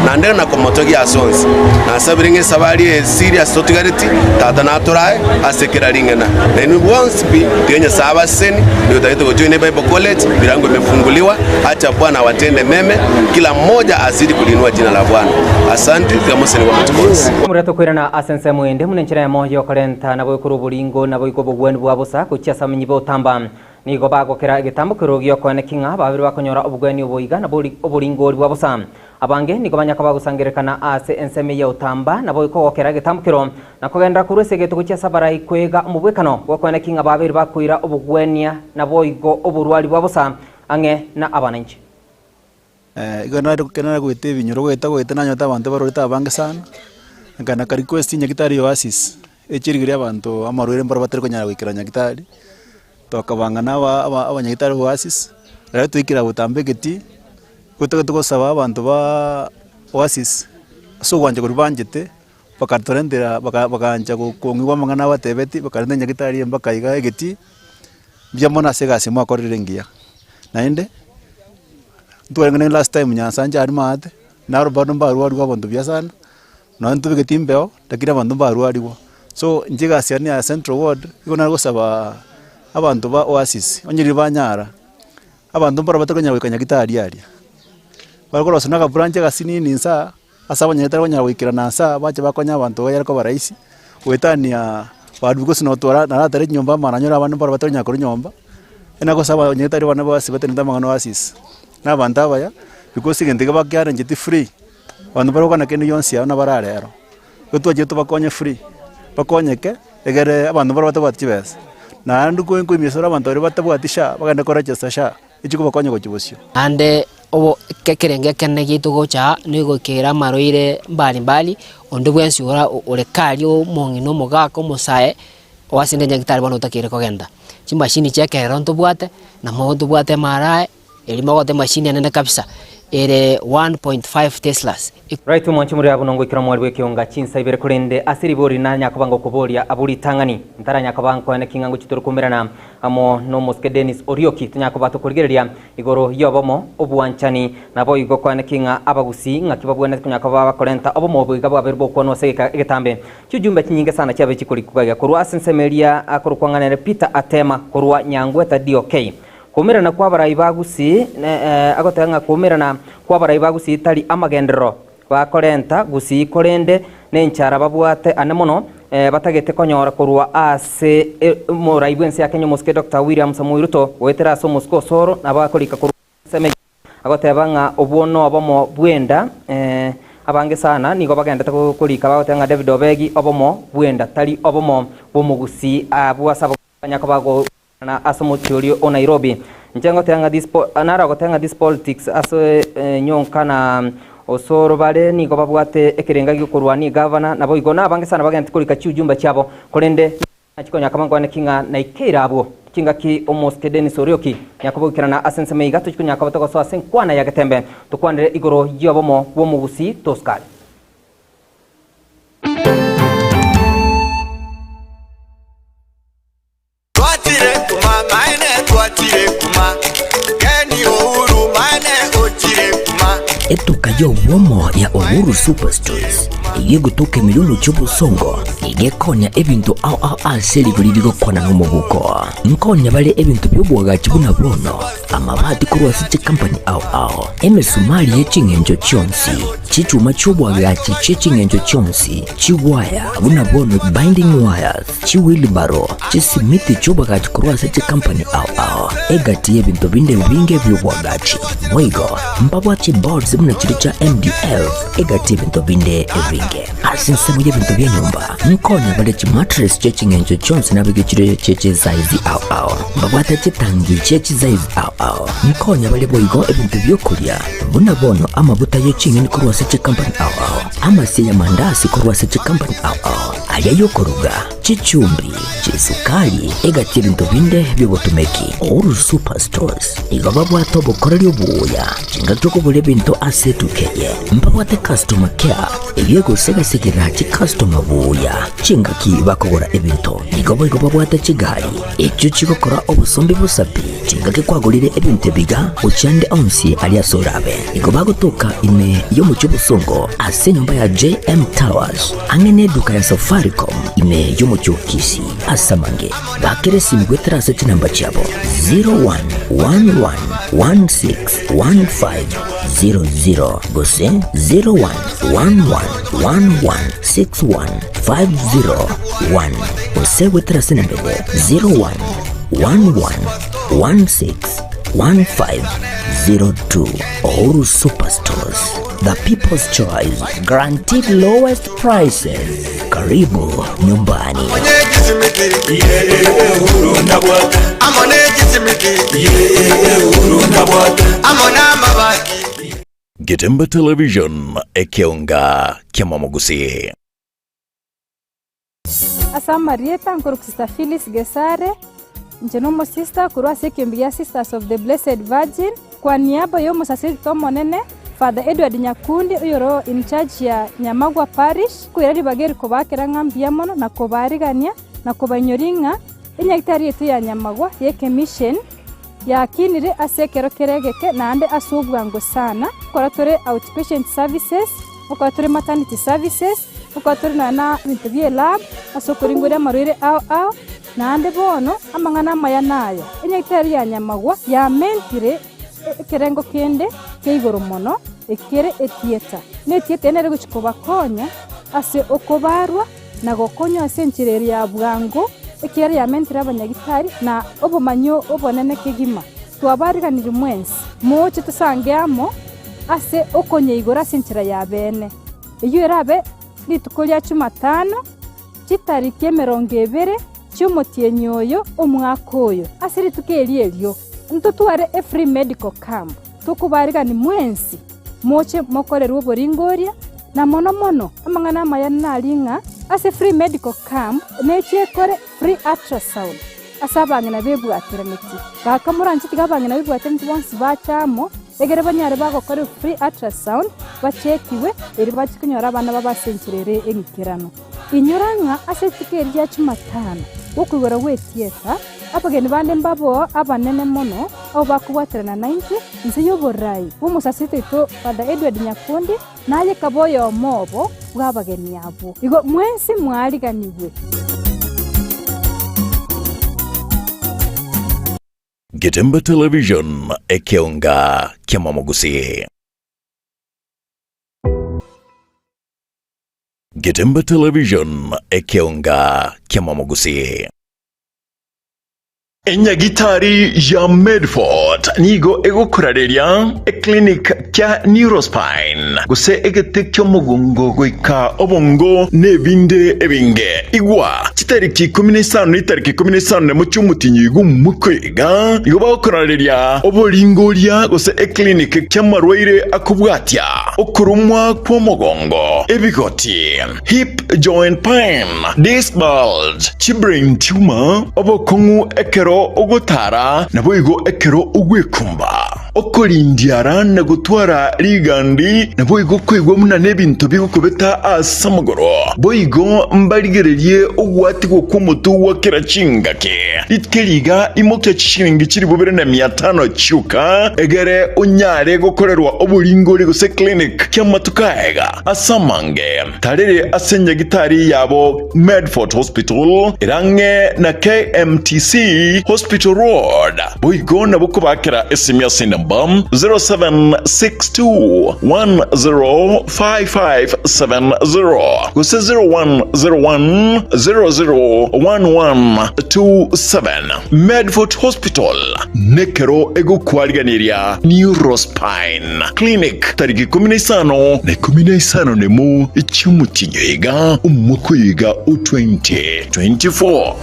S18: naende na komotogia ase onsi. Nasabire ng'a esabari eye serious totigareti, Tata natorae ase kera ring'ana. Na inwe bonsi pi, tiga Nyasae abaseseni, nigo tagete gojoin Bible College, milango imefunguliwa, acha Bwana awatende meme, kila mmoja azidi kuliinua jina la Bwana. Asante, tiga mosesenigwe amatuko onsi.
S1: Omorero tokoirana ase ensemo ende buna enchera eyemo y'okorenta naboigo korwa oboringo naboigo obogwenu bwa bosa gochia ase abamenyi b'otamba. Nigo bagokera egetambokero gi'okoeneki ng'a babere bakonyora obogwenia oboiga na oboringori bwa bosa. Abange nigo banyaka bagosangererekana ase ensemo ya Utamba nabo kogokera egetambokero na kogenderera korwa ase egeto gochia ase abarai kwega omobwekano bw'okoeneki ng'a babere bakoira obogwenia naboigo oborwari bwa bosa ang'e na abananchi.
S19: Igo nare ekero nare goeta ebinyoro goeta goeta nanyorete abanto barwarete abange sana, nkagenda nka request nyagetari ya Oasis, eche rigiria abanto amarwaire mbaro batari konyara goikera nyagetari, tokabanga na aba aba abanyagetari ba Oasis, rero twaikire gotamba egetii, nigo totagete gosaba abanto baaaa Oasis, ase ogwancha koria banchete, bakatorentera baka bakaancha kong'igwa amang'ana abatebeti, bakarenta nyagetari eye mpaka igaa egetii, mbuya mono ase egasi mwakorire engiya. Naende, ntwarenge naende last time Nyansancha aria maate, naro bado mbarwarigwe abanto buya sana, nonye ntobegeti embeo, lakini abanto mbarwarigwa. So, inche egasi yane ya central ward, nigo nare gosabaa abanto ba Oasis, onye riria banyara, abanto mbaro batakonyara goika nyagetari aria, bare korosia na akabranch agasinini inse aa. Ase abanyene tari konyara goikerana ase aa, bache bakonye abanto bayare koba rahisi, goetania bandu gose notwara naratare chinyomba amo nanyore abande mbaro batari konyara korwa nyomba, ena gose abanyene tari bana basibe batenenete amang'ana oasis, na abanto abaya, because egento eke bakiarencheti free, abanto mbare gokwana kende gionsi abwo nabo ararero, igo twachire tobakonye free, bakonyeke, egere abanto mbaro batabwati chibesa. Naende nkoiminsore abanto baria batabwati sha, bagende koregister sha. Echi kobakonya gochia bosio.
S20: Naende obo ekerengo ekenene giaito gocha aa nigo goikera amarwaire mbali mbali, onde bwensi ora ore karia omong'ina omogaka omosae, oasende nyagetari bono otakeire kogenda. Chimashini chia ekerero ntobwate, namo ntobwate MRI, eria mogote emashini enene kabisa, ere 1.5 teslas.
S1: Right omwanchi more abwo nongoikera omwari bw'ekeonga chinsa ibere korende ase ribori nanya koba ngokoboria abwo ritang'ani ntaranya koba nkoene ki ng'a ngochi tore koumerana amo nomosike Dennis Orioki tonya koba tokorigereria igoro y'obomo obwanchani naboigo koene ki ng'a abagusii ng'aki babwenerete konya koba bakorenta obomo obo iga bwabeire bokwanwa ase egeka egetambe Chijumbe chinyinge sana chiabe chikorikwa iga korwa ase ensemo eria akorokwa ng'a nere Peter Atema korwa Nyangweta DOK Koumerana kw'abarai ba Gusii, agoteba ng'a koumerana kw'abarai ba Gusii tari amagenderero bakorenta Gusii korende nenchara babwate ane mono batagete konyora korwa ase omorai bw'ense ya Kenya omosike Doctor William Samoei Ruto goetera ase omosike Osoro nabo akorika korwa ensemo eyio agoteba ng'a obwo nobomo bw'enda abange sana nigo bagendete korika bagoteba ng'a David Obegi obomo bw'enda tari obomo bw'omogusii abwo ase abanyakobaa Na ase omochie oria o Nairobi. Inche ngoteba ng'a this po naro agoteba ng'a this politics ase nyonka na Osoro bare nigo babwate ekerenga giokorwania egavana naboigo nabange sana bagente korika chiujumbe chiabo korende nachikonya kaba nkwane ki ng'a naikeire abwo chingaki omosike Dennis Orioki nyakoboikerana ase ensemo iga tochikonya koba togosoa ase enkwana ya Getembe tokwanere igoro yobomo bw'omogusii toskari.
S21: Twachire kuma maene twachire kuma Kenny Uhuru maene ochire kuma.
S22: Etuka y'obwomo ya Uhuru Superstores eyio egotoka ime y'omochie obosongo nigo ekonya ebinto ao ao ase rigori rigokwana nomobuko. Nkonya bare ebinto bi'oboagachi buna bono, amabati korwa ase chikampani ao ao, emesumari ye ching'encho chionsi, chichuma chi'oboagachi chie ching'encho chionsi, chigwaya buna bono binding wires, Chiwilibaro, chisimiti chi'oboagachi korwa ase chikampani ao ao, egati y'ebinto binde ebinge bi'oboagachi. Boigo, mbabwate chiboards buna chiria chia MDF, egati y'ebinto binde ebinge. Ase ensemo y'ebinto bia nyomba, nkonya bare chimattress chie ching'encho chionsi nabeke chire chie chisaizi ao ao. Mbabwate chitangi chie chisaizi ao ao. Nkonya bare boigo ebinto bi'okoria, buna bono amabuta ye ching'eni korwa ase chikampani ao ao, amasie y'amandasi korwa ase chikampani ao ao. Aria y'okoruga, chichumbi, chisukari, egati y'ebinto binde bi'obotomeki. Uhuru Super Stores nigo babwate obokoreri obuya chingaki okogora ebinto ase etuka eye. Mbabwate customer care eyio egosegasegera chicustomer buya chingaki bakogora ebinto. Nigo boigo babwate chigari echio chigokora obosombi bosa pi chingaki kwagorire ebinto ebiga gochia ande onsi aria ase orabe. Nigo bagotoka ime y'omochie obosongo ase enyomba ya JM Towers. Ang'e neduka ya Safaricom ime y'omochie o Kisii ase amange, bakera esimi goetera ase chinamba chiabo 0111161500 gose 0111116150 gose goetera ase enamba eye 0111. 16 1502. Uhuru Superstores, the people's choice, guaranteed lowest prices. Karibu nyumbani.
S2: Getemba Television ekeonga kia Mamagusi.
S5: Ase amarieta nkorokwa Sister Phyllis Gesare, inche nomosista korwa ase ekeombe gia Sisters of the Blessed Virgin, kwa niaba ya omosaserdoti omonene Father Edward Nyakundi oyoro in charge ya Nyamagwa Parish, nkoira ribaga eri kobaakera ng'a mbuya mono na kobaarigania na kobainyoria ng'a enyagitari yaito ya Nyamagwa y'ekemission yakinire ase ekero kere egeke naende ase obwango sana, nkora tore outpatient services, nkora tore maternity services, Nkokora tore nonya na ebinto bi'elab ase okoringoria amarwaire ao ao, naende bono amang'ana amaya naya, enyagitari ya nyamagwa yamentire ekerengo kende kia igoro mono, ekere etieta. Na etieta eye nere egochia kobakonya ase okobarwa na gokonywa ase enchera ere ya bwango, ekiagera yamentire abanyagitari na obomanyi obonene kegima. Twabariganirie mwensi, moche tosange amo ase okonyeigora ase enchera ya beene. Eyio erabe rituko ria Chumatano, chitariki emerongo ebere chi'omotienyi oyo omwaka oyo. Ase rituko erio erio ntotware efree medical camp, tokobarigani mwensi moche mokorerwe oboringoria, na mono mono amang'ana amaya nari ng'a ase free medical camp nechi ekore free ultrasound ase abang'ina bebwateraneti. Gaka moranche tiga abang'ina bebwateraneti bonsi bache amo, egere banyare bagokora free ultrasound bachekigwe erio bache konyora abana babo ase enchera ere eng'ikeranu. Inyora ng'a ase rituko eri ria Chumatano, gokoigora gw'etieta, abageni bande mbaboo abanene mono abwo bakobwaterana naintwe inse y'oborai bw'omosasiroti oito Father Edward Nyakundi, na aye kaba oyomo obo bw'abageni abwo. Igo mwensi mwariganigwe.
S2: Getembe Television, ekeonga kiamamogusii. Getembe Television, ekeonga kiamamogusii.
S23: Enyagitari ya Medford nigo egokorareria eclinic kia Neurospine gose egete ki'omogongo goika obongo nebinde ebinge. Igwa chitariki ikomi na isano na etariki ikomi na isano nemo chi'omotienyi oiga omwaka oyo iga, igo bagokorareria oboringoria gose eclinic ki'amarwaire akobwatia okoromwa kw'omogongo, ebigoti, hip joint pain, disc bulge, chibrain tumor, obokong'u ekero ogotara, naboigo ekero ogwekumba, okorindiara na gotwara rigandi, naboigo koigwa buna nebinto bigokobeta ase amagoro, boigo mbarigererie ogwatigwa kw'omotwe gwa kera chingaki. Rituko eri iga imokia chishilingi chilifu bibere na mia tano chioka, egere onyare gokorerwa oboringori gose clinic ki'amatuko aega. Ase amange, tarere ase enyagitari yabo Medford Hospital ere ang'e na KMTC Hospital Road. Boigo nabo kobakera esimi ase enamba 0762105570 gose 0101001127. Medford Hospital nekero egokwariganeria Neurospine Clinic tariki ikomi na isano na ikomi na isano nemo chi'omotienyi oiga omwaka oyoiga o 2024.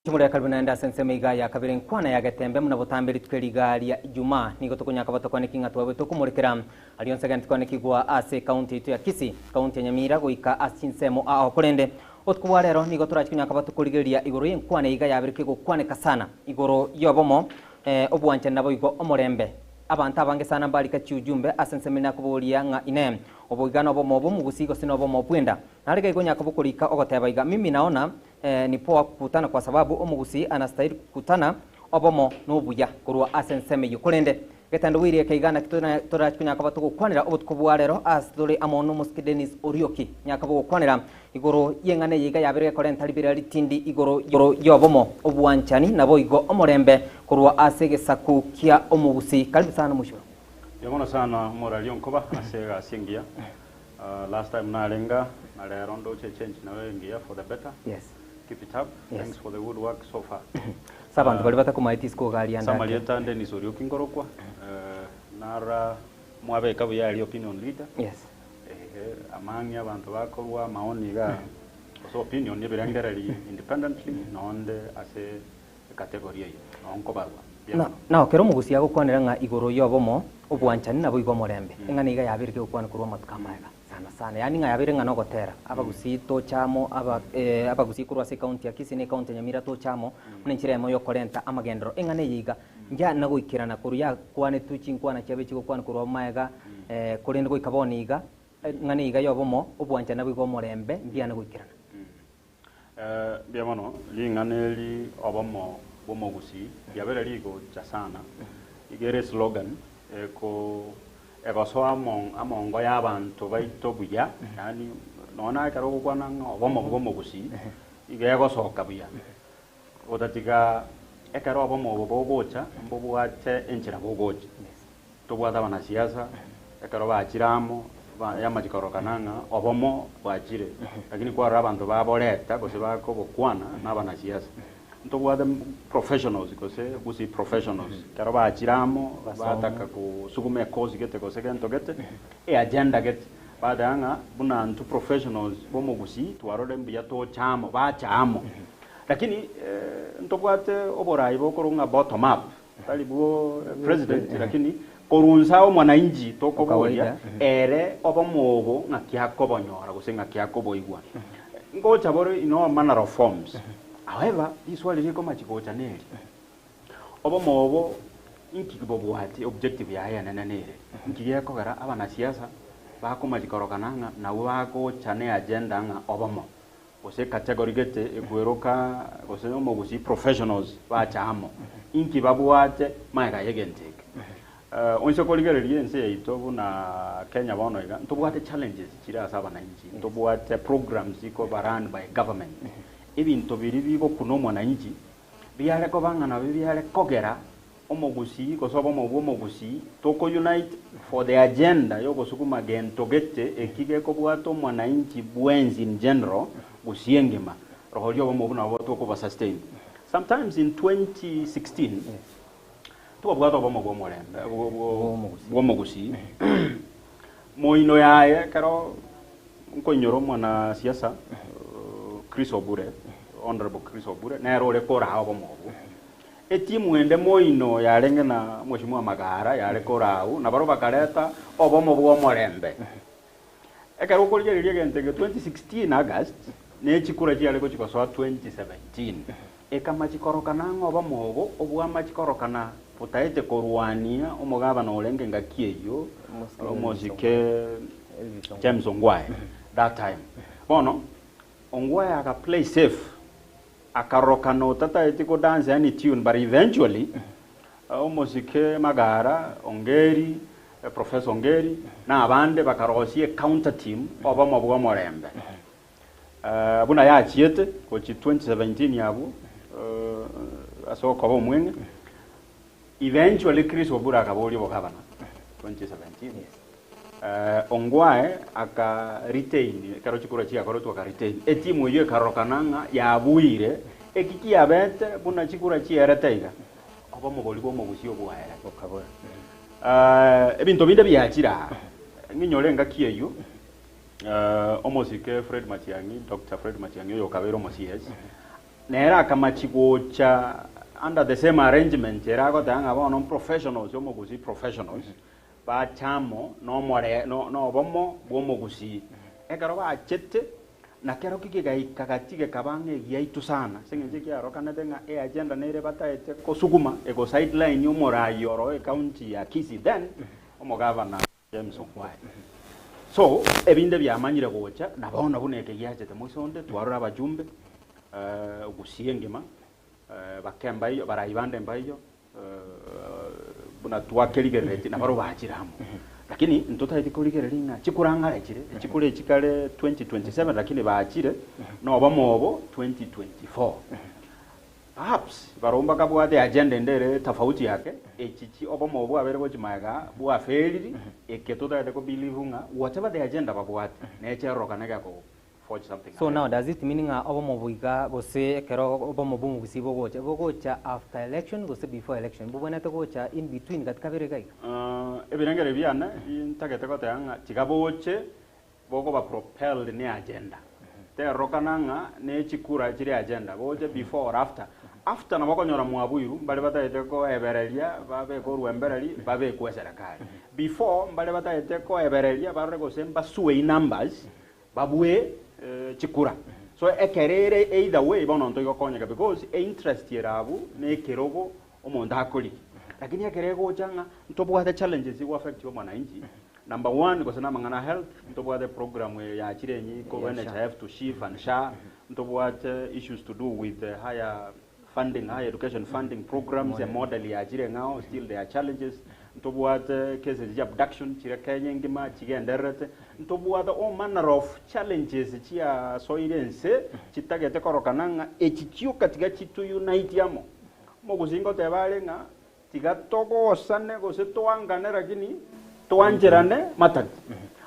S1: Chimore karibu naende ase ensemo iga ya kabere nkwana ya getembe muna botambe rituko eri iga ria Ijumaa nigo tokonyaka batokwane ki ng'a twabe tokomorekera aria onsi agende tokwanekigwa ase ekaunti yaito ya Kisii, ekaunti ya Nyamira goika ase chinsemo ao korende botuko bwa rero nigo torachi konyaka batokorigereria igoro y'enkwana iga yabere kegokwaneka sana igoro y'obomo obwanchani naboigo omorembe. Abanto abange sana mbarika chiujumbe ase ensemo ere nakoboria ng'a inee oboiga nobomo bw'omogusii gose nobomo bw'enda? Nare iga igonyaka bokorika ogoteba iga mimi naona Eh, ni poa kukutana kwa sababu omogusii anastahili kukutana. obomo na obuya korwa ase ensemo eyio. Korende getendo bweirie ekeiga naki torachi konya koba togokwanera obotuko bwa rero ase tore amo nomosike Dennis Orioki nya koba ogokwanera igoro y'eng'ana eye iga yabeire gekorenta riberera ritindi igoro y'obomo, obwanchani naboigo omorembe korwa ase egesaku kia omogusii. Karibu sana omochoro.
S3: Mbuya mono sana omorari onkoba ase egasi engiya. Last time narenge aa na rero ndoche echange nayo engiya for the better.
S1: Yes.
S3: Keep it up.
S1: Yes.
S3: Thanks for the good work so far.
S1: Ase abanto baria batakomaeti isiko iga aria
S3: Ase
S1: ande ake.
S3: amarieta Dennis Orioki nkorokwa, nara mwabeka buya aria opinion leader.
S1: Yes.
S3: Ehe, amang'e abanto bakorwa amaoni igaa gose opinion ebirengereri independently nonde ase ecategory eyio noo nkobarwa. Mbuya
S1: Na
S3: mono.
S1: nao kera omogusia agokwanera ng'a igoro y'obomo, obwanchani naboigo omorembe, eng'ana iga yabeire kegokwana korwa amatuko amaega sana sana, yaani ng'a yabeire ng'a nogotera abagusii tocha amo aba abagusii korwa ase ecounty ya Kisii na ecounty ya Nyamira tocha amo buna enchera eyemo yokorenta amagenderero. Eng'ana eye iga ngiana goikerana korwa yakwanetwe chinkwana chiabe chigokwana korwa amaega korende goika bono iga, eng'ana eye iga y'obomo, obwanchani naboigo omorembe mbiana goikerana.
S3: Mbuya mono, ring'ana eri obomo bw'omogusii riabeire rigocha sana, iga ere eslogan eko egosoa amo amongo y'abanto baito buya, yaani nonya na ekero ogokwana ng'a obomo bw'omogusii, iga egosoka buya, gotatiga ekero obomo obo bogocha mbobwate enchera bogocha. Tobwate abanasiasa, ekero bachire amo, yamachia kororokana ng'a obomo bwachire, lakini kwarora abanto baboreta gose bakobokwana na abanasiasa. Ntobwate professionals gose gusii professionals, ekero bachire amo, bataka kosuguma ekosi gete gose gento gete, eagenda gete, bateba ng'a buna intwe professionals bomogusii twarorire mbuya tocha amo, bacha amo. Lakini ntobwate oborai bokorwa ng'a bottom up. Tari bwo president lakini korwa inse ao mwananchi tokoboria ere obomo obo ng'aki akobonyora gose ng'aki akoboigwa. Ngocha bore in all manner of forms. However, riswali rikomachi gocha neri, obomo obo inki bobwati objective yaye enene nere? Inki gekogera abanasiasa bakomachi korokana ng'a nabwo bagocha ne agenda ng'a obomo? Gose ecategory gete ekweroka gose omogusii professionals bacha amo, inki babwate magega y'egento eke? Onse korigereria ense yaito buna Kenya bono iga, ntobwate challenges chire ase abananchi, ntobwate programs chikoba run by government, ebinto biria bigokuna omwananchi, biare koba ng'a nabio biare kogera Omogusii gose obomo bw'omogusii toko unite for the agenda yogosuguma gento gete eki gekobwata omwanainchi bwensi in general gusii engima rohoria obomo obwo nabo tokoba sustain. Sometimes in 2016 twabwate obomo bw'omorembe bw'omogusii moino yaye ekero nkoinyora omwanasiasa Chris Obure Honourable Chris Obure nere ore koraa obomo obwo. Etimu ende moino yarenge na Mweshimiwa Magara yare korau, na barabwo bakareta obomo bw'omorembe. Ekero okorigereria egento eke 2016 August, ne chikura chiare gochia gosoa 2017, ekamachi korokana ng'a obomo obo obwamachi korokana botaete korwania omogabana orenge engaki eyio, omosike James Ongwae that time. Bono Ongwae aka play safe Akarorokana otataeti ko dance any tune but eventually omosike Magara, Ongeri, Professor Ongeri na abande bakarosia e counter team obomo bwa omorembe. Buna yachiete gochi 2017 abwo ase okoba omweng'e eventually Chris Obure akaboria obogabana 2017. Ongwae aka retain ekero chikura chiakoretwe aka retain etimu eyio ekarorokana ng'a yabuire eki kiabete buna chikura chierete iga obomo boria bw'omogusia obwaere. Ebinto binde biachire aa ng'inyore engaki eyio omosike Fred Matiang'i, Doctor Fred Matiang'i oyo okabeire omo CS, nere akamachi gocha under the same arrangement ere agoteba ng'a bono professionals omogusii professionals Bacha amo nomore nobomo bw'omogusii. Ekero bachete, na kerokio kegaika gati gekaba ng'a egiaito sana, ase engencho ekiarokanete ng'a eagenda nere bataete kosuguma ego sideline omorai oro ecounty ya Kisii then omogavana James Ongwae. So ebinde biamanyire gocha na bono buna eke giachete moisonde twarora abajumbe Gusii engima. Bake mbaiyo, barayi bande mbaiyo, buna twakerigereretie nabarobwo bachire amo. Lakini ntotaeti korigereria ng'a chikura ng'are chire, echikura echi kare 2027 lakini bachire nobomo obo 2024. Perhaps barobwo mbakabwate agenda ende ere tofauti yake, echi chi obomo obo bwabere gochia magega bwafailiri, eke totaete ko believe ng'a whatever the agenda babwate, necherorokane geko forge something
S1: So
S3: ahead.
S1: now does it mean ng'a obomo boiga gose ekero obomo bw'omogusii bogocha, bogocha after election gose before election? Mbobwenerete gocha in between gati kabere iga iga?
S3: Ebirengero biane ntagete goteba ng'a tiga boche bokoba propelled ne agenda. Terorokana ng'a ne chikura chire agenda, boche before or after. After nabo okonyora mwabuirwe, mbare batagete koebereria babeke orwembereri babekwe eserekari. Before mbare batagete koebereria barore gose mbasway numbers babue chikura. So ekero ere either way bono ntoigokonyeka because einterest ere abwo na ekerogo omonto akorigia. Lakini ekero egocha ng'a ntobwate challenges igo affect omwananchi, number one gose namang'ana a health, ntobwate program eye yachire enyi korwa NHIF to SHIF and SHA, ntobwate issues to do with higher funding, higher education funding programs, emodel yachire eng'ao still there are challenges, ntobwate cases chia abduction chire Kenya engima chigendererete, ntobwate all manner of challenges chiasoire ense chitagete korokana ng'a echi chioka tiga chitu unite amo. Omogusii ngoteba are ng'a tiga togosane gose toangane lakini toancherane matati.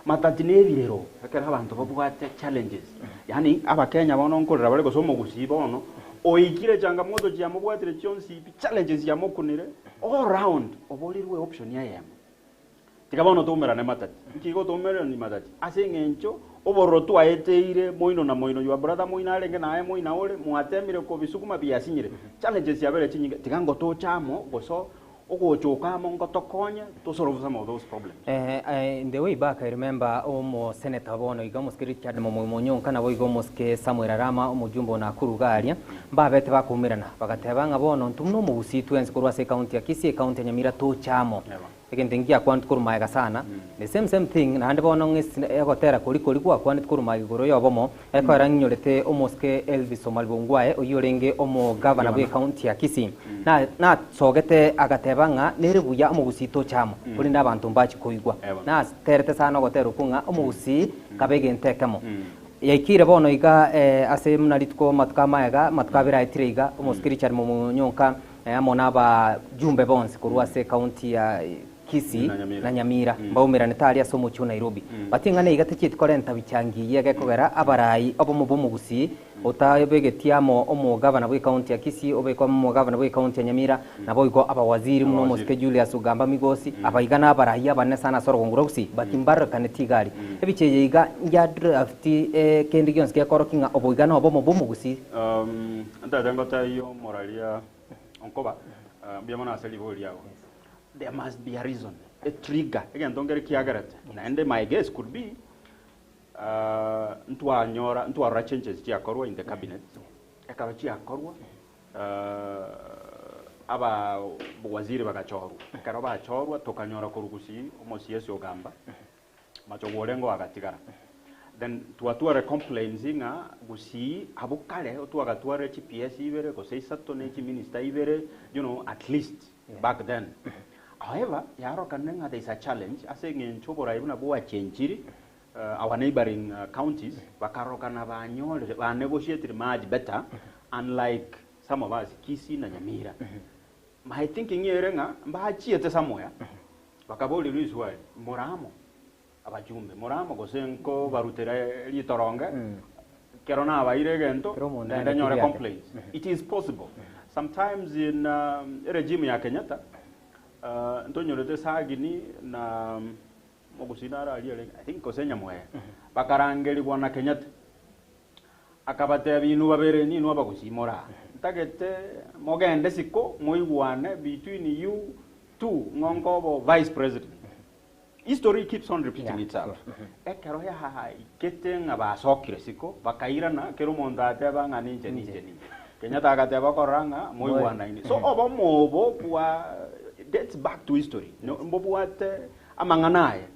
S3: Matati ne ebirero ekero abanto babwate challenges. Yaani abakenya bono nkorera bare gose omogusii bono oikire changamoto chiamobwatire chionsi pi challenges chiamokunire all round oborirwe option eyemo. Tiga bono toumerane matati. Nki igo toumerani matati? Ase eng'encho obororo twaeteire moino na moino, your brother moino arenge naye moino ore, mwatemire kobisukuma biasinyire. Challenges chiabeire chinyinge, tiga ngotoche amo gose ogochoka amo ngotokonye to solve some of those problems.
S1: In the way back I remember omo senator bono iga omosike Richard Momoi Monyonka nabo iga omosike Samuel Arama omojumbe o Nakuru iga aria mbabete bakoumerana bagateba ng'a bono intwe buna omogusii twensi korwa ase ecounty ya Kisii ecounty ya Nyamira toche amo Egento inki giakwanetwe korwa magega sana, the same same thing naende bono ng'esi egotera koria koria gwakwanetwe korwa magega igoro y'obomo, ekoera ng'inyorete omosike Elvis Omariba Ongwae oyio orenge omogavana bwe county ya Kisii, na nasogete agateba ng'a nere buya omogusii tocha amo, korende abanto mbachi koigwa. Naterete sana ogotera okwo ng'a omogusii kabe egento ekemo. Yaikire bono iga ase buna rituko amatuko amaega, amatuko abere aetire iga, omosike Richard Momonyonka Amo nabajumbe bonsi korwa ase ekaunti ya Kisii na Nyamira mbaumeranete aria ase omochie o Nairobi. Bating'ana iga tichieti korenta bichangi eyio egekogera abarai obomo bw'omogusii otabegetie amo omogavana bw'ekaunti ya Kisii obekwe amo omogavana bw'ekaunti ya Nyamira naboigo abawaziri buna omosike Julius Ogamba Migosi aba iga nabarai abanene sana ase orogongo rwa Gusii but mbarorekaneti iga aria. Ebicha eye iga ngiadrafti kende gionsi gekorokia ng'a obo iga nobomo bw'omogusii.
S3: Ntagete ngotebie omoraria onkoba, mbuya mono ase ribori riago. There must be a reason, a trigger, egento nkere kiagerete. Naende my guess could be, ntwanyora, ntwarora changes chiakorwa in the cabinet, ekero chiakorwa, aba waziri bagachorwa, ekero bachorwa tokanyora korwa gusii omo CS ogamba, Machogu orenge oagatigara. Then twatware complaints ng'a Gusii abwo kare otwagatwarire chi PS ibere gose isato ne chi minister ibere you know at least back then. However, yarokanire ng'a there is a challenge ase eng'encho oborai buna bwachenchiri our neighboring counties bakarorokana banyorire ba negotiatire much better unlike some of us Kisii na Nyamira. My thinking ere ng'a mbachiete somewhere Bakaboria riswali, More amo, abachumbe, more amo gose nkobarutera ritoronge ekero nabaeire egento
S1: Kera omonto
S3: naende
S1: aende
S3: nyore
S1: kibiate.
S3: complaints. It is possible. Sometimes in eregime ya Kenyatta, ntonyorete Sagini na omogusii naro aria arenge, I think gose Nyamweya, bakarangerigwa na Kenyatta. Akabatebia, Inwe babere ninwe abagusii more aa, ntagete mogende isiko moigwane between you two ng'o nkoba vice president. History keeps on repeating itself. Ekero yaikete ng'a basokire isiko, bakairana, kera omonto ateba ng'a ninche ninche ninche. Kenyatta agateba okorora ng'a moigwanaine. So obomo obo bwa dates back to history. Mbobwate amang'ana aya.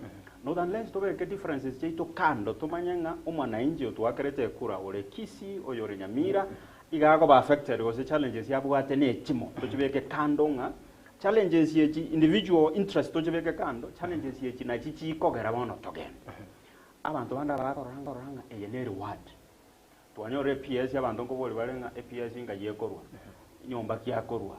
S3: Not unless tobeke differences chiaito kando tomanye ng'a omwanainchi otwakerete ekura ore Kisii, oyore Nyamira, Iga akoba affected gose challenges abwate na echimo tochibeke kando ng'a challenges echi individual interest tochibeke kando, challenges echi nachi chikogera bono togende. Abanto bande aba bakorora nkorora ng'a eye ne reward. Twanyorire ePS abanto nkoboria bare ng'a ePS nkai ekorwa, nyomba ki akorwa.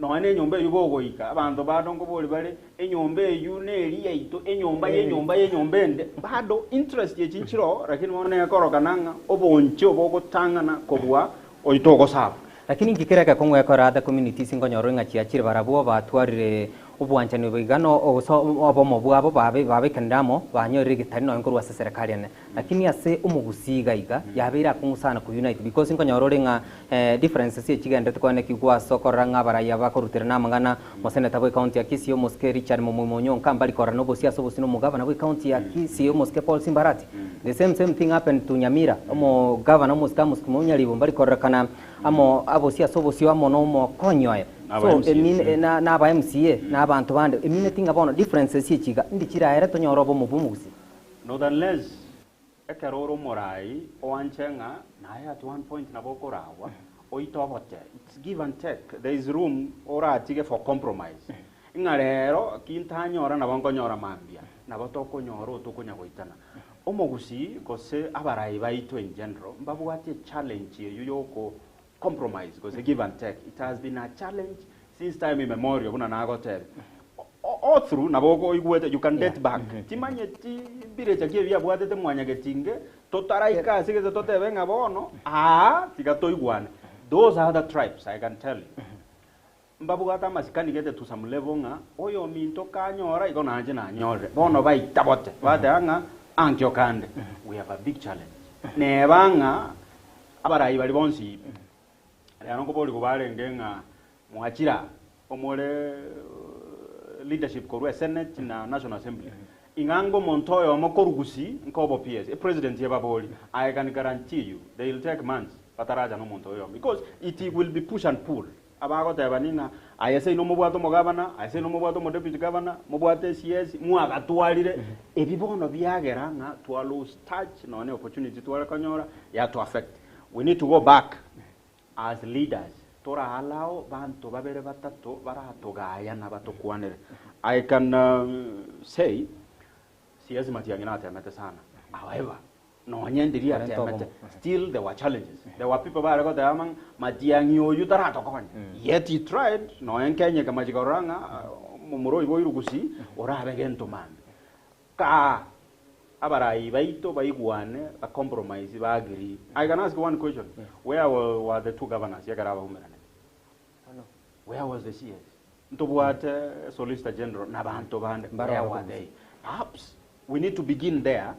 S3: Nonya na enyomba eyio bogoika, abanto bado nkoboria bare, enyomba eyio neri yaito, enyomba ya enyomba ya enyomba ende, bado interest echi nchiroo, lakini bono nekorokana ng'a obonche obogotang'ana kobua oyo togosaba.
S1: Lakini inki kere egekong'u gekora other communities nkonyora ng'a chiachire barabwo batwarire obwanchani obo iga no gose obomo bwabo babe babekanire amo banyorire egetari nonya nkorwa ase eserekari ene. Lakini ase omogusii iga iga yabeire akong'u sana ko unite because nkonyora ore ng'a differences echigenderete koenekigwa ase okorora ng'a abarai aba bakorutera na amang'ana omoseneta bwe county ya Kisii omosike Richard Momoima Onyonka mbari korora na obosie ase obosie na omogavana bwe county ya Kisii omosike Paul Simbarati the same same thing happened to Nyamira omogavana omosike Amos Kimeu Nyaribo mbari kororekana amo abosie ase obosio amo na omokonyi oye
S3: Naba
S1: so
S3: MCA.
S1: emine na naba MCA na abanto bande emineti ng'a bono differences echi iga ndi chiraere tonyore obomo bwa omogusii.
S3: Not unless ekero ore omorai oanche ng'a naye at one point nabo okoragwa oite obote. It's give and take, there is room oratige for compromise. Ng'a rero ki ntanyora nabo nkonyora mambia, nabo tokonyora otokonya goitana. Omogusii gose abarai baito in general mbabwate echallenge eywo yoko compromise gose give and take. It has been a challenge since time immemorial buna nagotebia. All through nabo oigwete you can date back. Timanyeti mbirecha ki ebi abwatete mwanyagetinge totaraika ase gese totebe ng'a bono aa tiga toigwane. Those other tribes I can tell you mbabwate amasikani gete to some level ng'a oyominto kanyora igo nanche nanyorire. Bono baita bote bateba ng'a ankio kande we have a big challenge. Neba ng'a abarai baria bonsi rero nkoborigwa barenge ng'a mwachira omore leadership korwa esenate na National Assembly, ing'a ngo omonto oyomo korwa Gusii nkobo PS, epresident yebabori, I can guarantee you they will take months bataracha na omonto oyomo because it will be push and pull. Abagoteba ning'a aye seino mobwate omogavana, aye seino mobwate omodeputy governor, mobwate CS, mwagatwarire, ebi bono biagera ng'a twa lose touch nonya ne opportunity tware konyora yato affect. We need to go back as leaders tora allow banto babere batato baratogayana batokwanere. I can say CS Matiang'i natemete sana however nonye ndiri atemete still there were challenges. There were people bare goteba ng'a Matiang'i oyio taratokonya yet he tried nonye Kenya ekamachia korora ng'a momura oiboirwe Gusii orabe gento mambia. Kaa abarai baito baigwane ba compromise ba agree. I can ask one question, where were the two governors ekero abaumeranete? Where was the CS? Ntobwate Solicitor General na banto bande, where were they? Perhaps we need to begin there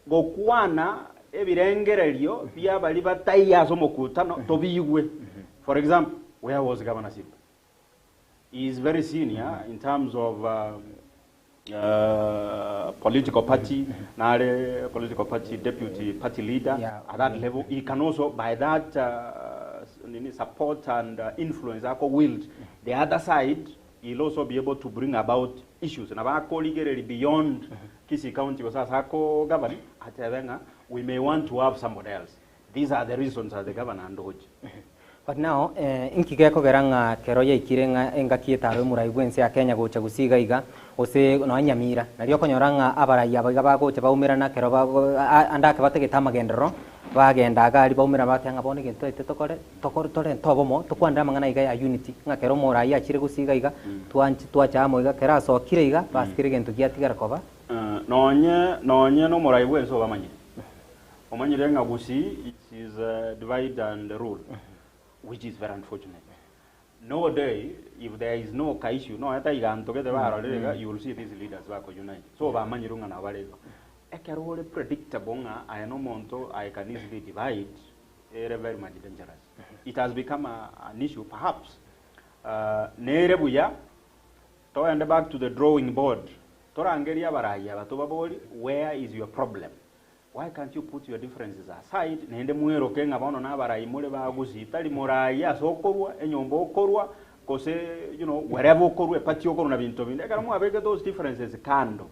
S3: gokwana ebirengererio bia baria bataiyo ase omokutano tobiigwe. For example, where was Governor Simba? He is very senior in terms of political party, nare political party deputy party leader at that level. He can also, by that nini, support and influence ako wield the other side, he'll also be able to bring about issues. Nabo akorigereria beyond Kisii County gose ase ako govern, atebe ng'a we may want to have somebody else. These are the reasons as the governor ndoche.
S1: But now, inki gekogera ng'a kero yaikire ng'a engaki etaro y'omorai bw'ense ya Kenya gocha gusii iga iga, gose nonya Nyamira, nario okonyora ng'a abarai aba iga bagocha baumerana ekero bago ande ake batagete amagenderero, bagenda iga aria baumerana bateba ng'a bono egento totaete tokore, tokore torente obomo, tokwanere amang'ana iga ya unity, ng'a kero omorai achire gusii iga iga, twanche twacha amo iga, kero asokire iga, bas kera egento giatigara koba.
S3: Nonye nonye na omorai bw'ense obamanyire. Omanyire ng'a Gusii it is divide and rule which is very unfortunate. No day if there is no ka issue nonya taiga ntogete barorire iga you will see these leaders bako unite. So bamanyirwe ng'a nabo bare igo. Ekero ore predictable ng'a aye nomonto I can easily divide ere very much dangerous. It has become a, an issue perhaps nere buya togende back to the drawing board torangerie abarai aba tobaborie where is your problem? Why can't you put your differences aside naende mweroke ng'a bono nabarai more ba Gusii tari morai ase okorwa enyomba okorwa gose you know wherever okorwa eparty okorwa na binto binde ekero mwabekete those differences kando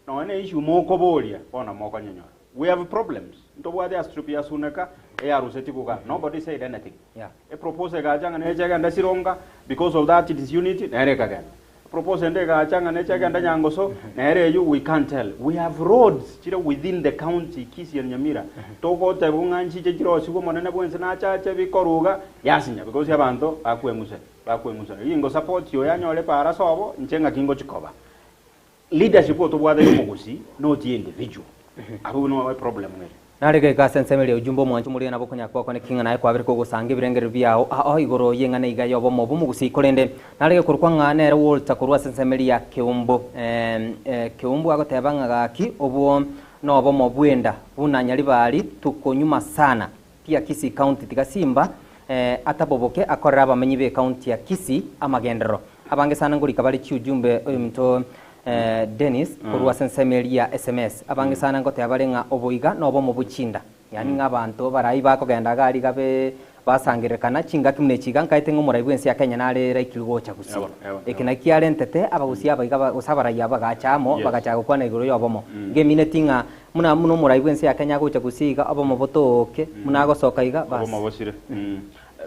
S3: nonya ne issue mokoboria bono mokonyenyora. We have problems ntobwate astrip ya Suneka Eyaruseti iga, nobody said anything.
S1: Yeah.
S3: Eproposal egacha ng'a neche egende Sironga because of that disunity, nere ekagenda. Proposal ende egacha ng'a neche egende Nyangoso, nere eywo we can't tell. We have roads chire within the county, Kisii and Nyamira, togotebwa ng'a nchiche chirosigwe omonene bwensi nachache bikoruga, yasinya because abanto bakweng'usera, bakweng'usera. Riingo support oyo anyore para sobo, inche ng'aki ngochikoba. Leadership otobwate ya omogusii not ya individual. Abwo no eproblem ere.
S1: Nare gaika ase ensemo eria ojumbe omwancho moria nabo konya kwakwana ki ng'a naye kwabire kogosanga ebirengererio biao ao igoro y'eng'ana iga y'obomo bw'omogusii korende nare gekorokwa ng'a nere Walter korwa ase ensemo eria ya Keumbu Keumbu agoteba ng'a gaki obwo nobomo bw'enda buna Nyaribari tuko nyuma sana pia Kisii County tiga Simba ataboboke akorere abamenyi b'ecounty ya Kisii amagenderero. Abange sana ngorika bare chiujumbe oyominto Dennis korwa ase ensemo eria ya sms. Abange sana ngoteba bare ng'a oboiga nobomo bwe chinda. Yaani ng'a abanto barai bakogenda iga aria gabe basangererekana chingaki buna echi iga nkaete ng'a omorai bw'ense ya Kenya nare likely gocha Gusii. Eke nakio kiarentete abagusii aba iga gose abarai aba bagacha amo bagachaka gokwana igoro y'obomo. Ngemineti ng'a buna buna omorai bw'ense ya Kenya agocha Gusii iga obomo botooke buna agosoka iga bas.
S3: Obomo bosire.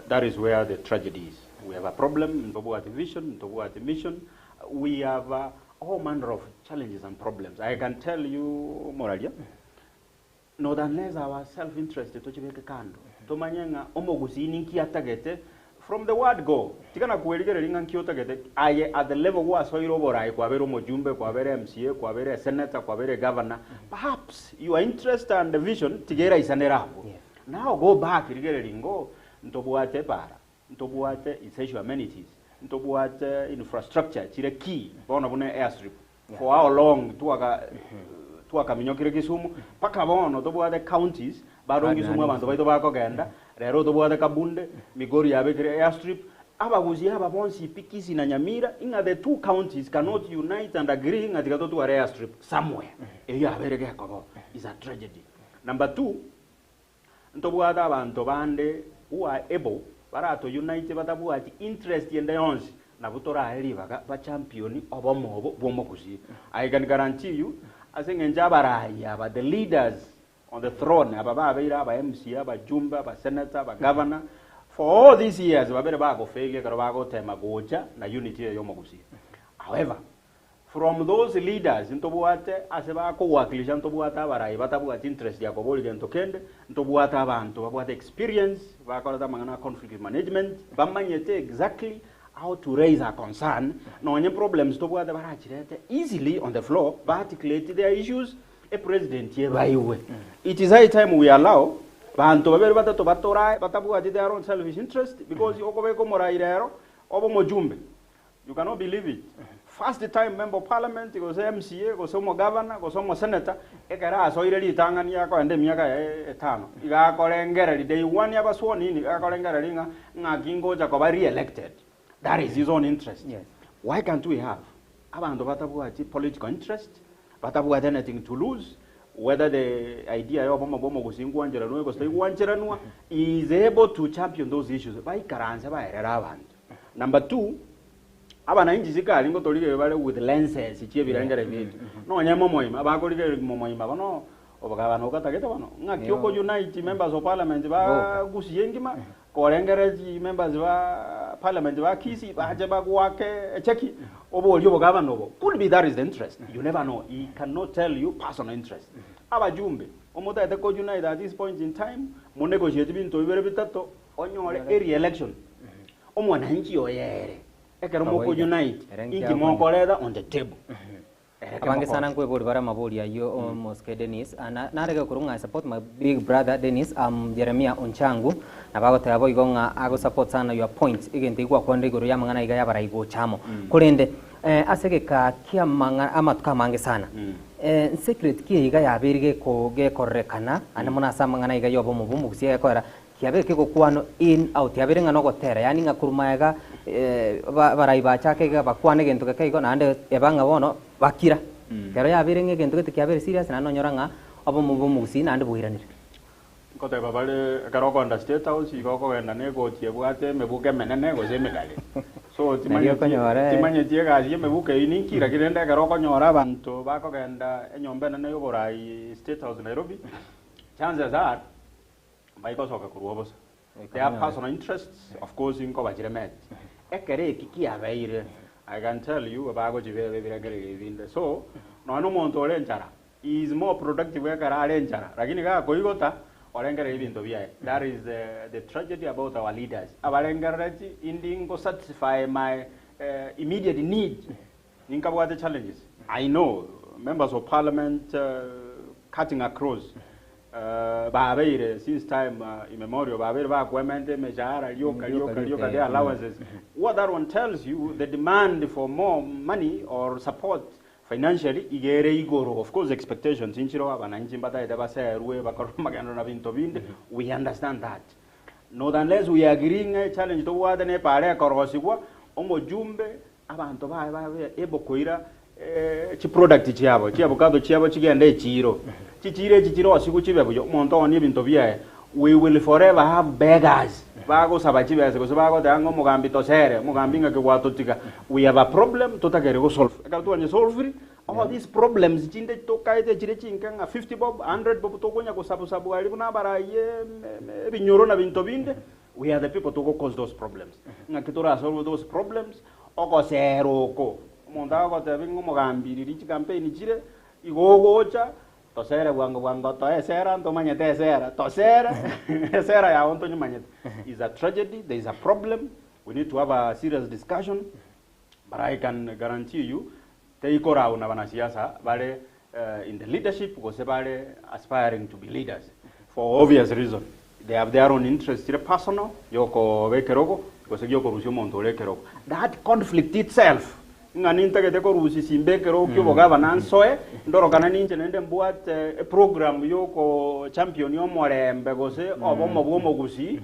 S3: That is where the tragedy is. We have a problem, ntobwati vision, ntobwati mission, we have all manner of challenges and problems. I can tell you Moraria, not unless our self interest tochibeke kando, tomanye ng'a omogusii ninki atagete from the word go. Tiga na kwerigereria ng'a nki otagete, aye at the level gwasoire oborai kwabeire omojumbe, kwabeire MCA, kwabeire esenator, kwabeire egovernor, perhaps your interest and vision tiga eraisanere abwo. Now go back rigereria ng'o ntobwate ebara, Ntobwate essential amenities, ntobwate infrastructure chire key bono buna airstrip. For how long twaka twakaminyokire Kisumu mpaka bono tobwate counties bado Kisumu abanto baito bakogenda, rero tobwate Kabunde, Migori yabekire airstrip, abagusia aba bonsi pi Kisii na Nyamira ing'a the two counties cannot unite and agree ng'a tiga totware airstrip somewhere. Eyio yabeire gekoba is a tragedy. Number two, Ntobwate abanto bande who are able barato unite batabwati interest ende yonsi nabwo torae ribaga ba champion obomo obo bw'omogusii. I can guarantee you ase eng'encho abarai aba the leaders on the throne aba babeire aba MCA, abajumbe, aba senator, aba governor for all these years babere bagofail ekero bagotema gocha na unity eye y'omogusii. However, From those leaders ntobwate ase bakowakilisha ntobwate abarai batabwati interest ya koboria gento kende, ntobwate abanto babwate experience bakorete amang'ana a conflict management bamanyete exactly how to raise a concern nonye problems tobwate barachirete easily on the floor ba articulate their issues e president ebaigwe. It is high time we allow banto babere batato batorae batabwati their own selfish interest because okobeka omorai rero obe omojumbe You cannot believe it. First time member of parliament, gose MCA, gose omogovernor, gose omosenator, ekero asoire ritang'ani akoenda emiaka yaye etano, iga akorengereria, day one aba sworn in, iga akorengereria ng'a ng'aki ngocha koba re-elected. That is his own interest. Why can't we have abanto batabwati political interest, batabwati anything to lose, whether the idea ya obomo bwa omogusii nkwancheranwa gose taigwancheranwa, he is able to champion those issues, baikaranse baerere abanto. Number two, abananchi sikari ngotorigereria bare with lenses chia ebirengere biaito. Nonye momoima, bakorigereria momoima bono, obogabana ogatagete bono, ng'aki oko unite members of parliament ba Gusii engima, korengere chi members ba parliament ba Kisii bache bagoake echeki, oborie obogabana obo. Could be that is the interest, you never know, he cannot tell you personal interest. Abajumbe, omotagete ko unite at this point in time, mo negotiate binto bibere bitato, Onyore e re-election, omwananchi oye ere, ekero moko unite, inki mokoreta on the table? Ere
S1: Abange sana
S3: kemokoosa.
S1: nkwebori bare amabori ayio omosike Dennis. Ah, na- narege korwa ng'a I support my big brother Dennis am Jeremiah Onchangu nabo agoteba boigo ng'a ago support sana your point egento ekio gwakwanire igoro y'amang'ana iga y'abarai gocha amo. Korende eh, ase egeka ki'amang'a amatuko amange sana eh, nsecret ki eye iga yabeire geko gekorerekana ande mono ase amang'ana iga y'obomo bw'omogusia gekoera Kiabeire kegokwano in out, yabeire ng'a nogotera, yaani ng'a korwa magega abarai bachake iga bakwane egento geke igo naende eba ng'a bono bakira. Ekero yabeire ng'a egento gete kiabeire serious naende nonyora ng'a obomo bwa omogusii naende bwairanire.
S3: Nkoteba bare ekero okogenda State House igo okogenda na egoti ebwate emebuko emenene gose emegare. So
S1: Nario
S3: timanyeti
S1: okonyora
S3: timanyeti egasi ya emebuko eyio ninki lakini rende ekero okonyora abanto bakogenda enyomba enene ya oborai State House Nairobi, chances are. Mbaikosoka korwa obosa. Their personal interests, of course, nkoba chire met. Ekere eki kiabeire, I can tell you, bagochibeba ebirengererio ebinde. So, nonya omonto ore enchara, he is more productive ekero are enchara, lakini gakoigota, orengereria ebinto biaye. That is the tragedy about our leaders. Abarengerereti, indi nko satisfy my immediate need, ninkabwate challenges. I know members of parliament cutting across babeire since time immemorial babeire bakwementa emeshahara rioka rioka rioka their allowances. What that one tells you, the demand for more money or support financially igere igoro. Of course expectations inchiro abananchi mbataete baserwe bakora magendo na binto binde. We understand that. Not unless we agree ng'a challenge tobwate ne pare ekorosigwa omojumbe abantu baye babe able koira chiproduct chiabo chiavocado chiabo chigende echiro chichiro echi chirosigu chibe buya omonto ooni ebinto biaye. We will forever have beggars bagosaba chibesa gose bagoteba ng'a omogambi tosere omogambi ng'aki gwatotiga. We have a problem totakere gosolve ekero twanye solve all these problems chinde tokaete chire chinke ng'a 50 bob 100 bob tokonya gosabusabu aria buna abaraiye ebinyoro na binto binde. We are the people togo cause those problems. Ng'aki torasolve those problems? Ogosera oko omonto agogotebia ng'a omogambi riri chicampaign chire igo ogocha tosere bwango bwango toe esera ntomanyete esera tosere esera yago ntonyemanyete is a tragedy. There is a problem. We need to have a serious discussion, but I can guarantee you teikorau na banasiasa bare in the leadership gose bare aspiring to be leaders. For obvious reason, they have their own interest chire personal yokoba ekerogo gose giokorusia omonto ore ekerogo. That conflict itself ng'a nintagete korusia simba ekerogo kia obogavana nsoe ndorokana ninche naende mbwate eprogram yoko champion omorembe gose obomo bwa omogusii.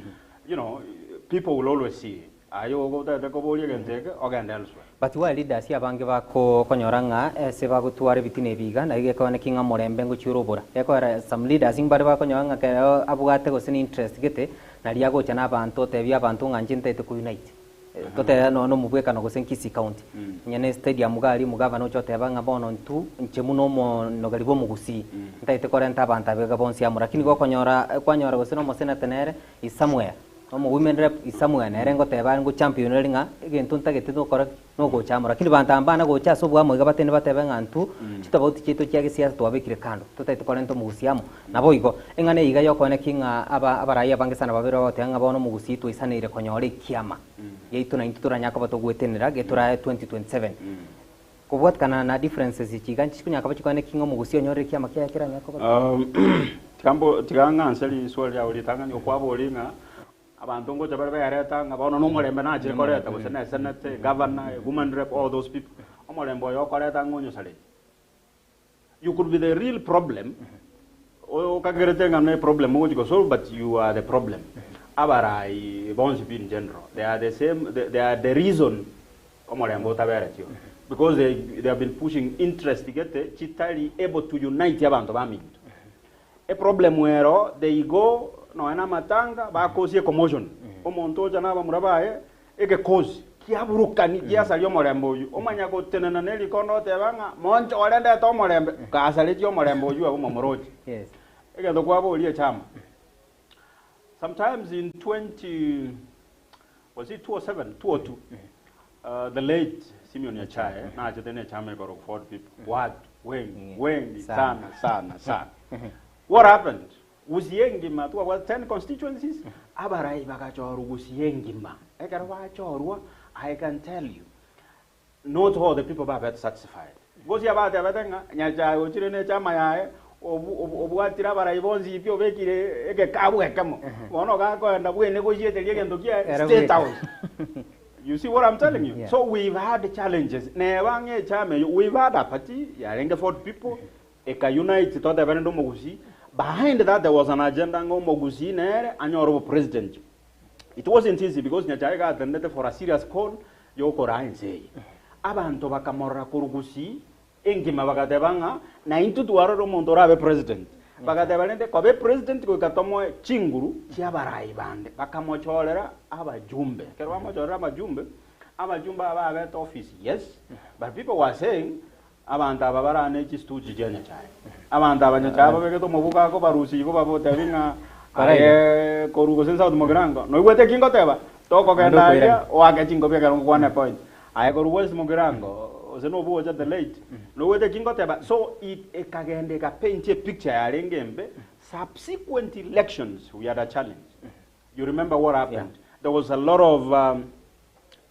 S3: People will always see aye ogotagete koboria egento eke ogende elsewhere.
S1: But why leaders abange bakokonyora ng'a ase bagotwara ebitina ebiga naye gekooneki ng'a omorembe ngochiora obora gekoera some leaders mbare bakonyora ng'a kero abwate gose ni interest gete naria agocha na abanto otebia abanto ng'a inche ntaete kounite totebe nonya na omobwekano gose Kisii County onye na estadium iga aria omogavana oche oteba ng'a bono intwe inche buna omonogeri bwa omogusii ntaete korenta abanto aba iga bonsi amo lakini gokonyora kwanyora gose na omoseneta nere is somewhere omo women rep is somewhere nere ngoteba are ngochampion ere ng'a egento ntagete nokora ki nogocha amo lakini banto aba mbana gocha ase oboamo iga batende batebe ng'a intwe chitofauti chiaito chia gesiasa twabekire kando totaete korenta omogusii amo. Nabo igo, eng'ana eye iga yokoeneki ng'a aba abarai abange sana babere bagoteba ng'a bono omogusii twaisaneire konyora ekiama giaito naintwe toranyare koba togwetenera getorae 2027. Kobwatikana na differences echi iga nchikonyara koba chikoeneki ng'a omogusii onyorire ekiama kiaye keranyare koba
S3: Tiga mbo tiga ng'anse riswali riao ritang'ani okwaboria ng'a abanto ngocha bare bereta ng'a bono na omorembe nachire koreta gose na esenate, egovernor, ewoman rep, all those people. Omorembe oyo okoreta ng'a onyosareti. You could be the real problem, okagerete ng'a ne problem ogochi gosolve but you are the problem. Abarai bonsi pi in general, they are the same, they are the reason omorembe otaberetio because they have been pushing interest gete chitari able to unite abanto baminto. Eproblem ero they go nonya na amatanga bakosia ecommotion, omonto ocha na abamura baye egekosi kiaburukani giasaria omorembe oyio, omanya gotenena ne rikondo oteba ng'a monchore ndete omorembe, gasaretie omorembe oyio abwo momoroche. Egento kwaboria echama. Sometimes in 20 was it 207 202 the late Simeon Nyachae nachete ne echama igoro Ford people watu wengi wengi sana sana sana. What happened? Gusii engima twabwate 10 constituencies abarai bagachorwa Gusii engima ekero bachorwa. I can tell you not all the people babete satisfied. Gosi abatebete ng'a Nyachae ochire ne echama yaye obwatire abarai bonsi pi obekire egekabu ekemo bono gakoenda bwene gochieteria egento kia State House. You see what I'm telling you? So we've had challenges neba ng'a echama eyo we've had a party yarenge Ford People eka unite totebe rende omogusii. Behind that there was an agenda ng'a omogusii nere anyore obopresident. It wasn't easy because Nyachae gatenenete for a serious call yokoraa ense eye. Abanto bakamorora korwa Gusii engima bagateba ng'a naintwe twarore omonto orabe president. Bagateba rende kobe president goika tomoe chinguru chi'abarai bande. Bakamochorera abajumbe. Ekero bamochorera abajumbe, abajumbe aba babete office yes, but people were saying abanto aba barane chistuchi chia Nyachae. Abanto aba Nyachae babegete omobuko akobarusia igo babotebi ng'a Aye korwa gose South Mugirango, noigwete eki ngoteba? Tokogenda
S1: Naende
S3: aria
S1: okoirania.
S3: oake chinkobi ekero ngokwana epoint. Aye korwa West Mugirango, gose nobwo ocha the late, noigwete eki ngoteba? So it ekagenda ekapaint epicture yarenge embe, subsequent elections we had a challenge. You remember what happened? There was a lot of um,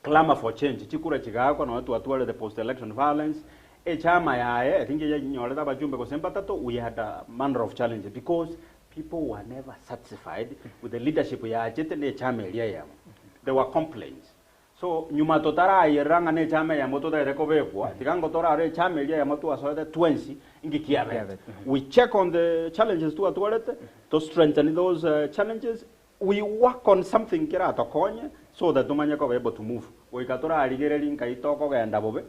S3: clamour for change, chikura chigaakwa nonya twatwarete post election violence, echama yaye I think yanyorete abachumbe gose mbatato, we had a manner of challenges because people were never satisfied with the leadership yachete na echama eria eyemo. There were complaints. So nyuma totarayerera ng'a na echama eyemo totagete kobekwa, tiga ngo torare echama eria eyemo twasoete twensi inki kiabete. We check on the challenges twatwarete, to strengthen those challenges, we work on something keratokonye so that tomanye koba able to move. Goika torarigererie nkai tokogenda bobe,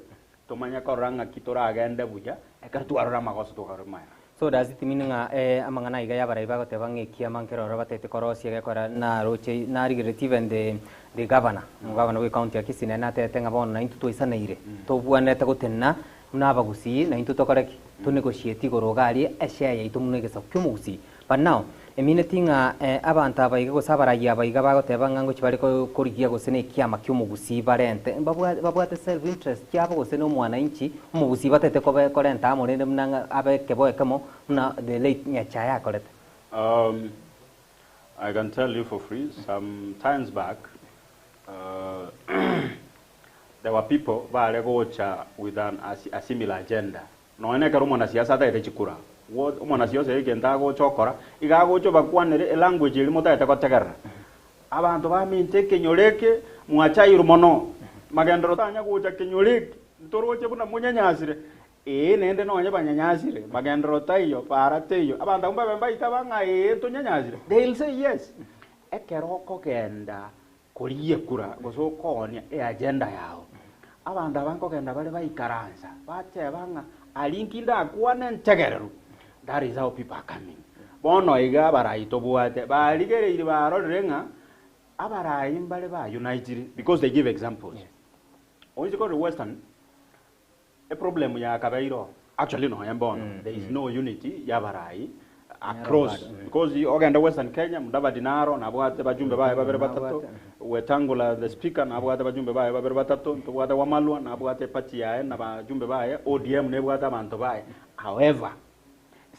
S3: tomanye korora ng'aki toragende buya, ekero twarora amagoso tokarora amaya.
S1: So does it mean ng'a amang'ana aiga y'abarai bagoteba ng'a ekiama nkere oro batete korosia gekora naroche narigereretie even the the governor, omogavana bwe county ya Kisii nere natebete ng'a bono naintwe twaisaneire, tobwenerete gotenena buna abagusii naintwe tokore ki? To negotiate igoro iga aria eshare yaito buna egesaku kia omogusii. But now, emineti ng'a abanto aba iga gose abarai aba iga bagoteba ng'a ngochia bare korigia gose na ekiama kia omogusii barente, mbabwate self interest chiabo gose na omwananchi omogusii batete kobe korenta amo rende buna ng'a abe ekebo ekemo buna the late Nyachae akorete.
S3: I can tell you for free, some times back, there were people bare gocha with an, a similar agenda. Nonya nekero omonasiasa atagete chikura, omonasiasa oyo egento agocha okora, iga agocha obakwanere elanguage eria motagete gotegerera. Abanto baminto ekenyoro eke mwachairwe mono, magenderero tanya gocha kenyoro eke, ntoroche buna monyanyasire. Ee, naende nonye banyanyasire, magenderero taiyo, para teiyo, abanto abwo mbabe mbaitaba ng'a ee ntonyanyasire, they'll say yes. Ekero okogenda korigia ekura gose okoonia eagenda yao, abanto aba nkogenda bare baikaransa, bateba ng'a aria inki ndakwane ntegererwe, that is how people are coming. Bono iga abarai tobwate, barigereiri barorire ng'a abarai mbare ba unitire because they give examples. Oinche kore Western, Eproblem ya kabeiro oo, actually nonya mbono there is no unity ya abarai across because ogende Western Kenya Mudavadi naro nabwate bajumbe baye babere batato, Wetangula the speaker nabwate bajumbe baye babere batato, ntobwate Wamalwa nabwate eparty yaye na bajumbe baye, ODM nebwate abanto baye. However,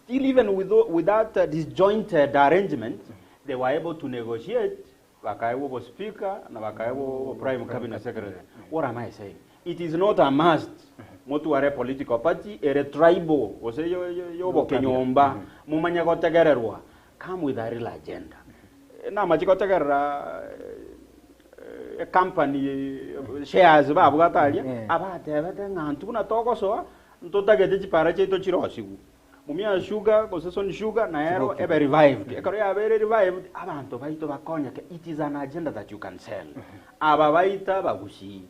S3: still even with with that disjointed arrangement they were able to negotiate Bakaegwa obospeaker na bakaegwa oboprime cabinet secretary. What am I saying? It is not a must motware political party ere tribal gose yobokenyomba momanye gotegererwa. Come with a real agenda. Namache gotegerera ecompany shares babwate aria, abatebete ng'a intwe buna togosoa ntotagete chipara chiaito chirosigwe. Mumia Sugar gose Sony Sugar nero ebe revived. Ekero yabeire revived, abanto baito bakonyeke. It is an agenda that you can sell. Aba baito abagusii,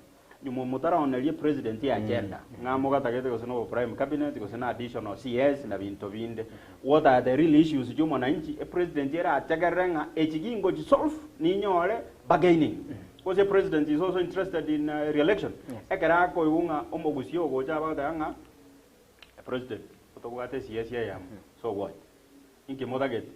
S3: nyuma motaraonerie president agenda, ng'a mogatagete gose nobo prime cabinet gose na additional CS na binto binde. What are the real issues chia omonanchi, epresident erategerere ng'a echi gingochi solve ninyore bargaining. Gose president is also interested in re-election. Ekero akoigwa ng'a omogusii ogocha abagoteba ng'a President, tobwate esiasi eyemo, so what? Inki motagete?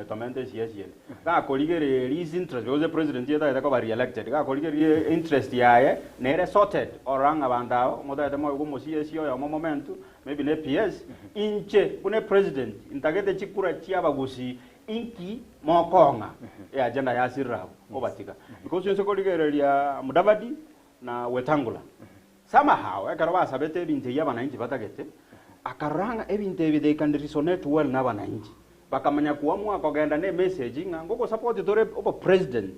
S3: Tomente esiasi ende. Gakorigereria his interest, because president etagete koba re-elected, gakorigereria interest yaye nere sorted, orora ng'a abanto aba motagete moigwe omo CS oyomo momentu, maybe ne PS, inche buna epresident ntagete chikura chia abagusii, inki mokong'a? Eagenda yasirire abwo, obatiga. Because inse korigereria Mudavadi na Wetangula, Somehow, ekero basabete ebinto ebi abananchi batagete, akarora ng'a ebinto ebi they can resonate well nabananchi. Bakamanya koamua kogenda ne emessage ng'a ngogosupport tore obopresident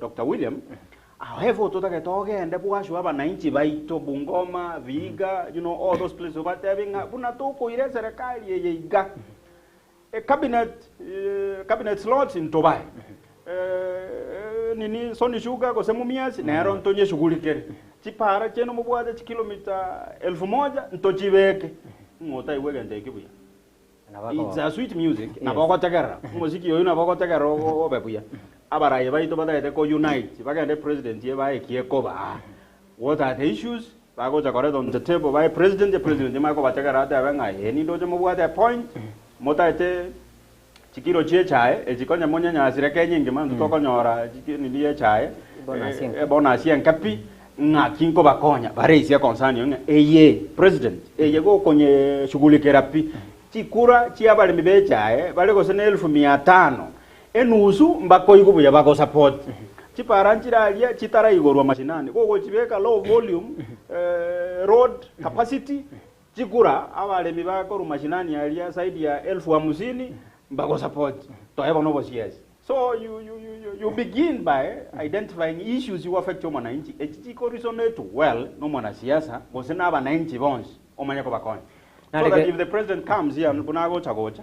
S3: Doctor William, however totagete ogende bwaswe abananchi baito Bungoma, Vihiga, you know all those places obatebi ng'a buna tokoira eserekari eye iga, Ecabinet, cabinet slots ntobae. Nini Sony Sugar gose Mumias nero ntonyeshughulikere. Chipara chiaino mobwate chikilomita elfu moja ntochibeke. Ng'o otaigwe egento eke buya? It's a sweet music, nabo ogotegerera. Omosiki oyio nabo ogotegerera obe buya. Abarai baito batagete ko unite, bagende president ebae eki ekobaa. What are the issues? Bagocha koreta on the table bae president, president amanye kobategerera atebe ng'a ee nindoche mobwate a point, motaete. Chikiro chie echae echi konya monyenyasire kenya engima intwe tokonyora nini ye echae
S1: Ebonus enke.
S3: ebonus enke pi, ng'aki nkobakonya bare ase econcern eyo ng'a eye president eye gokonyeshughulikera pi. Chikura chia abaremi be echae bare gose na elfu mia tano, enusu mbakoigwa buya bagosupport. Chipara nchire aria chitaraigorwa mashinani, gogochibeka low volume road capacity Chikura abaremi bakorwa mashinani aria zaidi ya elfu hamsini mbagosupport toe bono obosiasi. So you, you, you, you, you begin by identifying issues you affect omwananchi echi chiko resonate well na omwanasiasa gose na abananchi bonsi omanye kobakonya. So that if the president comes here buna agocha gocha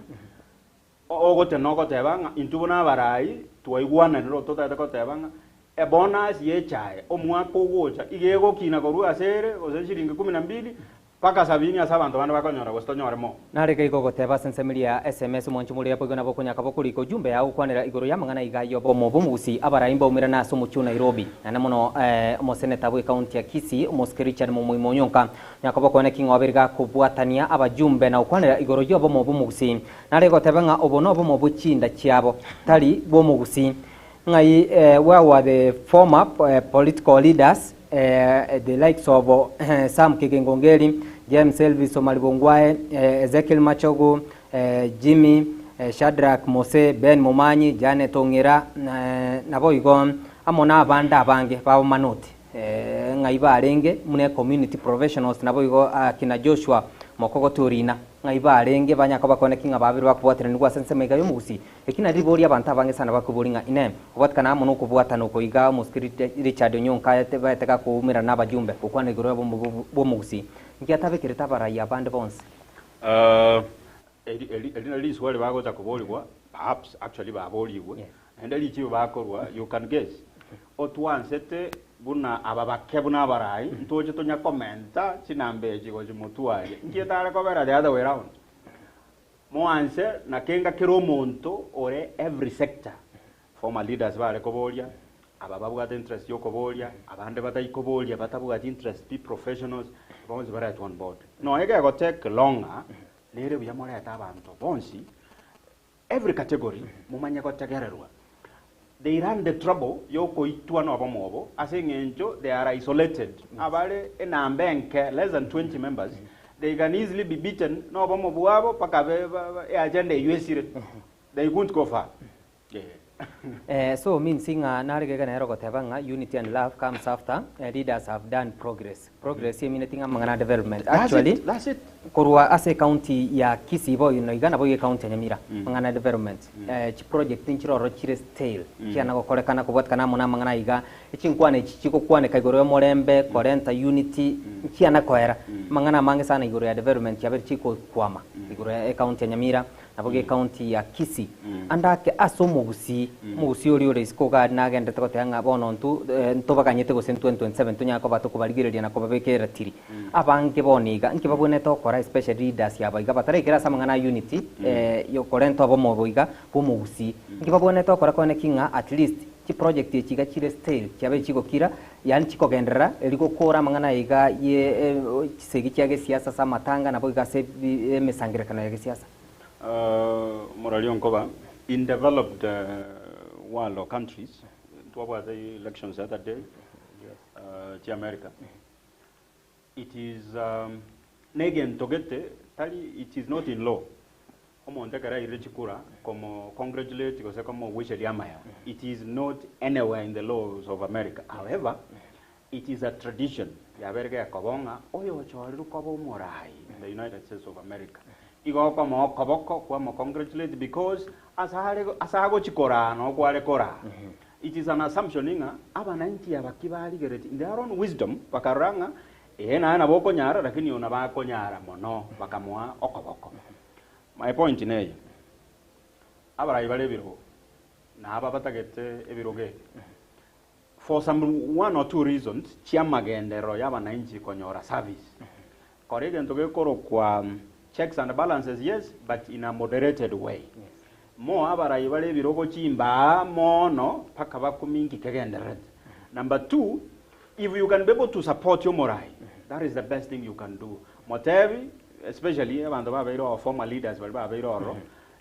S3: Ogotena ogoteba ng'a intwe buna abarai twaigwananire totagete goteba ng'a ebonus y'echae omwaka ogocha iga egokina korwa ase ere gose shilingi kumi na mbili mpaka sabini ase abanto bande bakonyora gose tonyore more.
S1: Nareke igo ogoteba ase ensemo eria ya sms omwancho more yaboigo nabo okonyaka bokorika ujumbe yao gokwanera igoro y'amang'ana iga y'obomo bw'omogusii abarai mbaumerane ase omochie o Nairobi naende mono omoseneta bw'ecounty ya Kisii omosike Richard Momoima Onyonka Yakobo okwana ki ng'a obeire gakobwatania abajumbe na gokwanera igoro y'obomo bw'omogusii? Nare goteba ng'a obo nobomo bwe chinda chiabo, tari bw'omogusii. Ng'ai where were the former political leaders the likes of Sam Kigingo Ongeri, James Elvis Omariba Ongwae, Ezekiel Machogu, Jimmy, Shadrack Mose, Ben Momanyi, Janet Ong'ira, naboigo amo nabande abange babomanoti. Ng'ai barenge buna ecommunity professionals naboigo akina Joshua mokogoti orina ng'ai barenge banyare koba kone ki ng'a babere bakobwateranigwa ase ensemo iga y'omogusii eki nari riborio abanto abange sana bakoboria ng'a inee kobwatekana amo nokobwatana oko iga omosike Richard Onyonka aete gakoumerana nabajumbe gokwana igoro y'obomo bw'omogusii nki atabekerete abarai abande bonsi.
S3: Eri eri eri nari riswali bagocha koborigwa, perhaps actually baborigwe, naende richibu bakorwa you can guess. Otwansete buna aba bake buna abarai, ntoche tonya komenta chinamba echi gochia motwe aria. Nki etare kobera the other way round? Moanse na kenga kera omonto ore every sector, former leaders bare koboria, aba babwate interest ya okoboria, abande bataikoboria batabwati interest pi professionals, bonsi baretwe on board. Nonya gegotake longer, Nere buya morete abanto bonsi, every category, momanye gotegererwa. They run the trouble yokoitwa nobomo obo ase eng'encho they are isolated. Abare enamba enke, less than 20 members, they can easily be beaten nobomo bwabo mpaka be ba eagenda eywo esire. They won't go far.
S1: Eh, so means ng'a nare gega nere ogoteba ng'a unity and love comes after eh, leaders have done progress. Progress emineti ng'a amang'ana a development.
S3: That's
S1: Actually,
S3: it, that's it.
S1: korwa ase ecounty ya Kisii bono iga nabo iga ecounty ya Nyamira, amang'ana a development. Eh, chiproject nchire ororo chire stale, chiana gokorekana kobwatekana amo na amang'ana iga, echinkwana echi chigokwaneka igoro y'omorembe, korenta unity, nchiana koera. Amang'ana amange sana igoro ya development chiabeire chikokwama igoro ya ecounty ya Nyamira, Nabo g'ecounty ya Kisii. Ande ake ase omogusii, omogusii oria ore isiko iga aria nagenderete goteba ng'a bono intwe ntobaganyete gose in 2027 tonyare koba tokobarigereria na kobabeka eratiri. Abange bono iga, nki babwenerete gokora especially leaders aba iga bataraikera ase amang'ana a unity yokorenta obomo obo iga bwa omogusii. Nki babwenerete gokora kwane ki ng'a at least chiproject echi iga chire stale chiabeire chigokira yaani chikogenderera erio gokora amang'ana aya iga ye chisegi chia gesiasa ase amatanga nabo iga ase emesangererekano ya gesiasa.
S3: Omorari onkoba, in developed world or countries, ntwabwate elections the other day, chia America, it is negento gete tari it is not in law omonto ekero airire chikura komo congratulate gose komo wisheria amaya, it is not anywhere in the laws of America. However, it is a tradition yabeire gekoba ng'a oyochorirwe koba omorai in the United States of America igo okomoa okoboko kwamo congratulate because asare ase agochi koraa noo kware koraa. It is an assumption ng'a abananchi aba ki barigeretie in their own wisdom bakarora ng'a ee naye nabo okonyara lakini oyo nabo akonyara mono bakamoa okoboko. My point neye, abarai bare ebirogo na aba batagete ebirogo ebi For some one or two reasons chiamagenderero y'abananchi konyora service. Kora egento gekorokwa checks and balances yes, but in a moderated way. Mo abarai bare ebirogo chimbaa mono mpaka bakumie inki kegendererete. Number two, if you can be able to support omorai, that is the best thing you can do. Motebi, especially abanto babeire oo former leaders baria babeire ororo,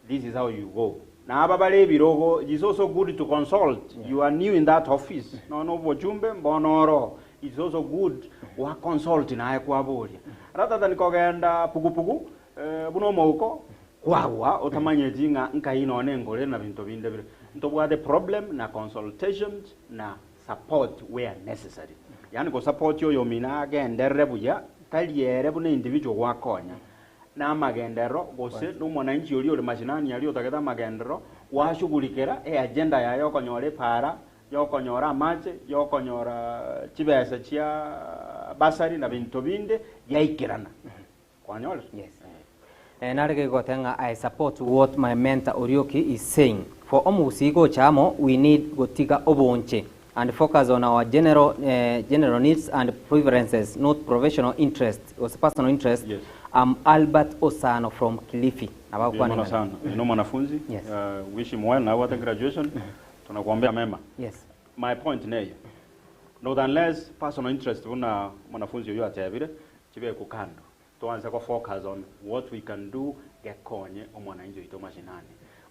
S3: this is how you go. Na aba bare ebirogo, it is also good to consult, you are new in that office, nonya na obochumbe mbono oro, it is also good gwa consult naye kwaboria. Rather than kogenda pugupugu buna omouko, kwagwa otamanyeti ng'a nkai nonya engore na binto binde bire. Ntobwate problem na consultations na support where necessary. Yaani gosupport oyomino agenderere buya, tari ere buna individual gwakonya, namagenderero gose nomwananchi oria ore mashinani aria otagete amagenderero, gwashughulikera eagenda yaye yokonyora epaara, yokonyora amache, yokonyora chibesa chia bursary na binto binde, yaikerana. Kwanyorire?
S1: Yes. Eh, nare gegoteba ng'a I support what my mentor Orioki is saying. For omogusii gocha amo, we need gotiga obonche and focus on our general, eh, general needs and preferences, not professional interest, gose personal interest.
S3: Yes.
S1: I'm Albert Osano from Kilifi.
S3: Nabo
S1: agokwana
S3: Mono
S1: ing'ana.
S3: sana. Uyu nomwanafunzi.
S1: Yes.
S3: Wish him well nabwate graduation. Tunakuombea mema.
S1: Yes.
S3: My point neye. Not unless personal interest buna omwanafunzi oyio atebire chibekwe kando. Toanse go focus on what we can do gekonye omwananchi oito mashinani.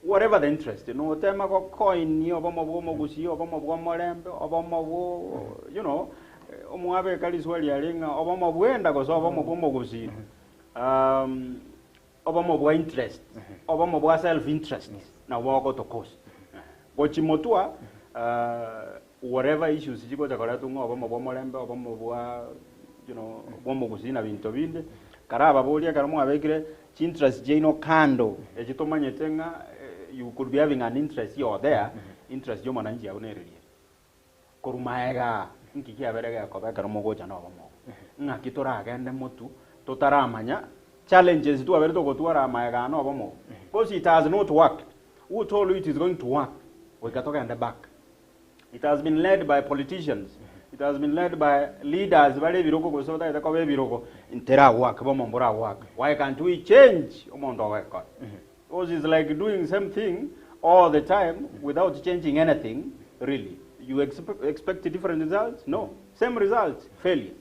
S3: Whatever the interest, notema gokoinia obomo bwa omogusii, obomo bwa omorembe, obomo bwo you know, omwabeka riswali aria ng'a obomo bwenda gose obomo bwa omogusii, obomo bwa interest, obomo bwa self interest, nabo bogotokosa. Gochimotwa whatever issues chigocha koretwa ng'a obomo bwa omorembe, obomo bwa you know, bwa omogusii na binto binde, karababorie ekero mwabekire chinterest chiaino kando, echi tomanyete ng'a you could be having an interest here or there, interest ya omwananchi yao nere riria. Korwa maega nki kiabere gekoba ekero mogocha na obomo obo? Ng'aki toragende motwe totaramanya challenges twabere togotwara maega aa na obomo obo? Because it has not worked. Who told you it is going to work? Goika togende back. It has been led by politicians, it has been led by leaders bare ebirogo gose batagete koba ebirogo, ntera work, bomo mbora work. Why can't we change omonto ogekora? Because it's like doing same thing all the time without changing anything really. You expect different results? No. Same results, failure.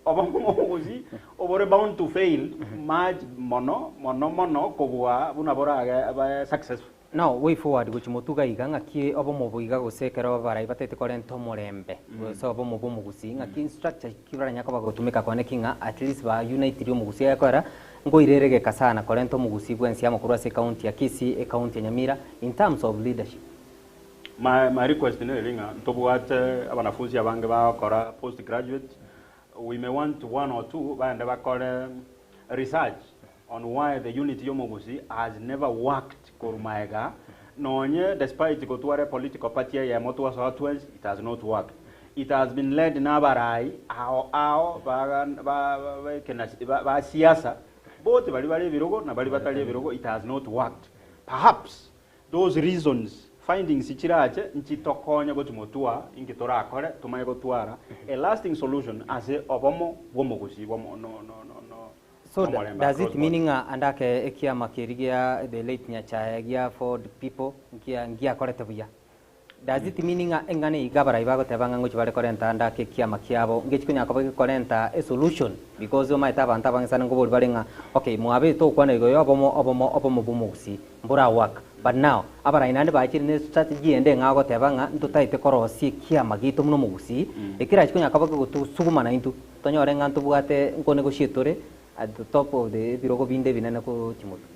S3: Obomo obogusi obore bound to fail much mono mono mono kobua buna borage bae successful.
S1: Now way forward gochia motuga iga ng'aki obomo obo iga gose ekero abarai batagete korenta omorembe gose obomo bwa omogusii ng'aki structure ki baranyare koba gotumeka kone ki ng'a at least ba unitiri omogusii egekorera nkoireregeka sana korenta omogusii bwensi amo korwa ase ecounty ya Kisii, ecounty ya Nyamira in terms of leadership.
S3: My my request neri ng'a ntobwate abanafunzi abange bagokora post graduate, we may want one or two baende bakore research on why the unity y'omogusii has never worked korwa maega nonye despite gotwara epolitical party eyemo twasoa twensi it has not worked. It has been led nabarai ao ao ba ba ba ba siasa both baria bare ebirogo na baria batari ebirogo it has not worked. Perhaps those reasons findings chirache nchitokonye gochia motwa inki torakore tomanye gotwara a lasting solution ase obomo bw'omogusii bw'omo no no no
S1: So
S3: nomorembe
S1: does it
S3: across
S1: mean
S3: board.
S1: ng'a ande ake ekiama keria gia the late Nyachae gia Ford people nkia ngiakorete buya? Does it mean ng'a eng'ana eye iga abarai bagoteba ng'a ngochia bare korenta ande ake ekiama kiabo ngechi konya koba gekorenta esolution because omanyete abanto abange sana nkoboria bare ng'a okay mwabete ogokwana igoro ya obomo obomo obomo bwa omogusii mbora work but now abarai naende bachire ne strategy ende eng'ao goteba ng'a ntotaete korosia ekiama giaito buna omogusii ekerachi konya koba kegotosuguma naintwe Tonyore ng'a ntobwate nkonegosie tore at the top of the ebirogo binde ebinene gochia motwe.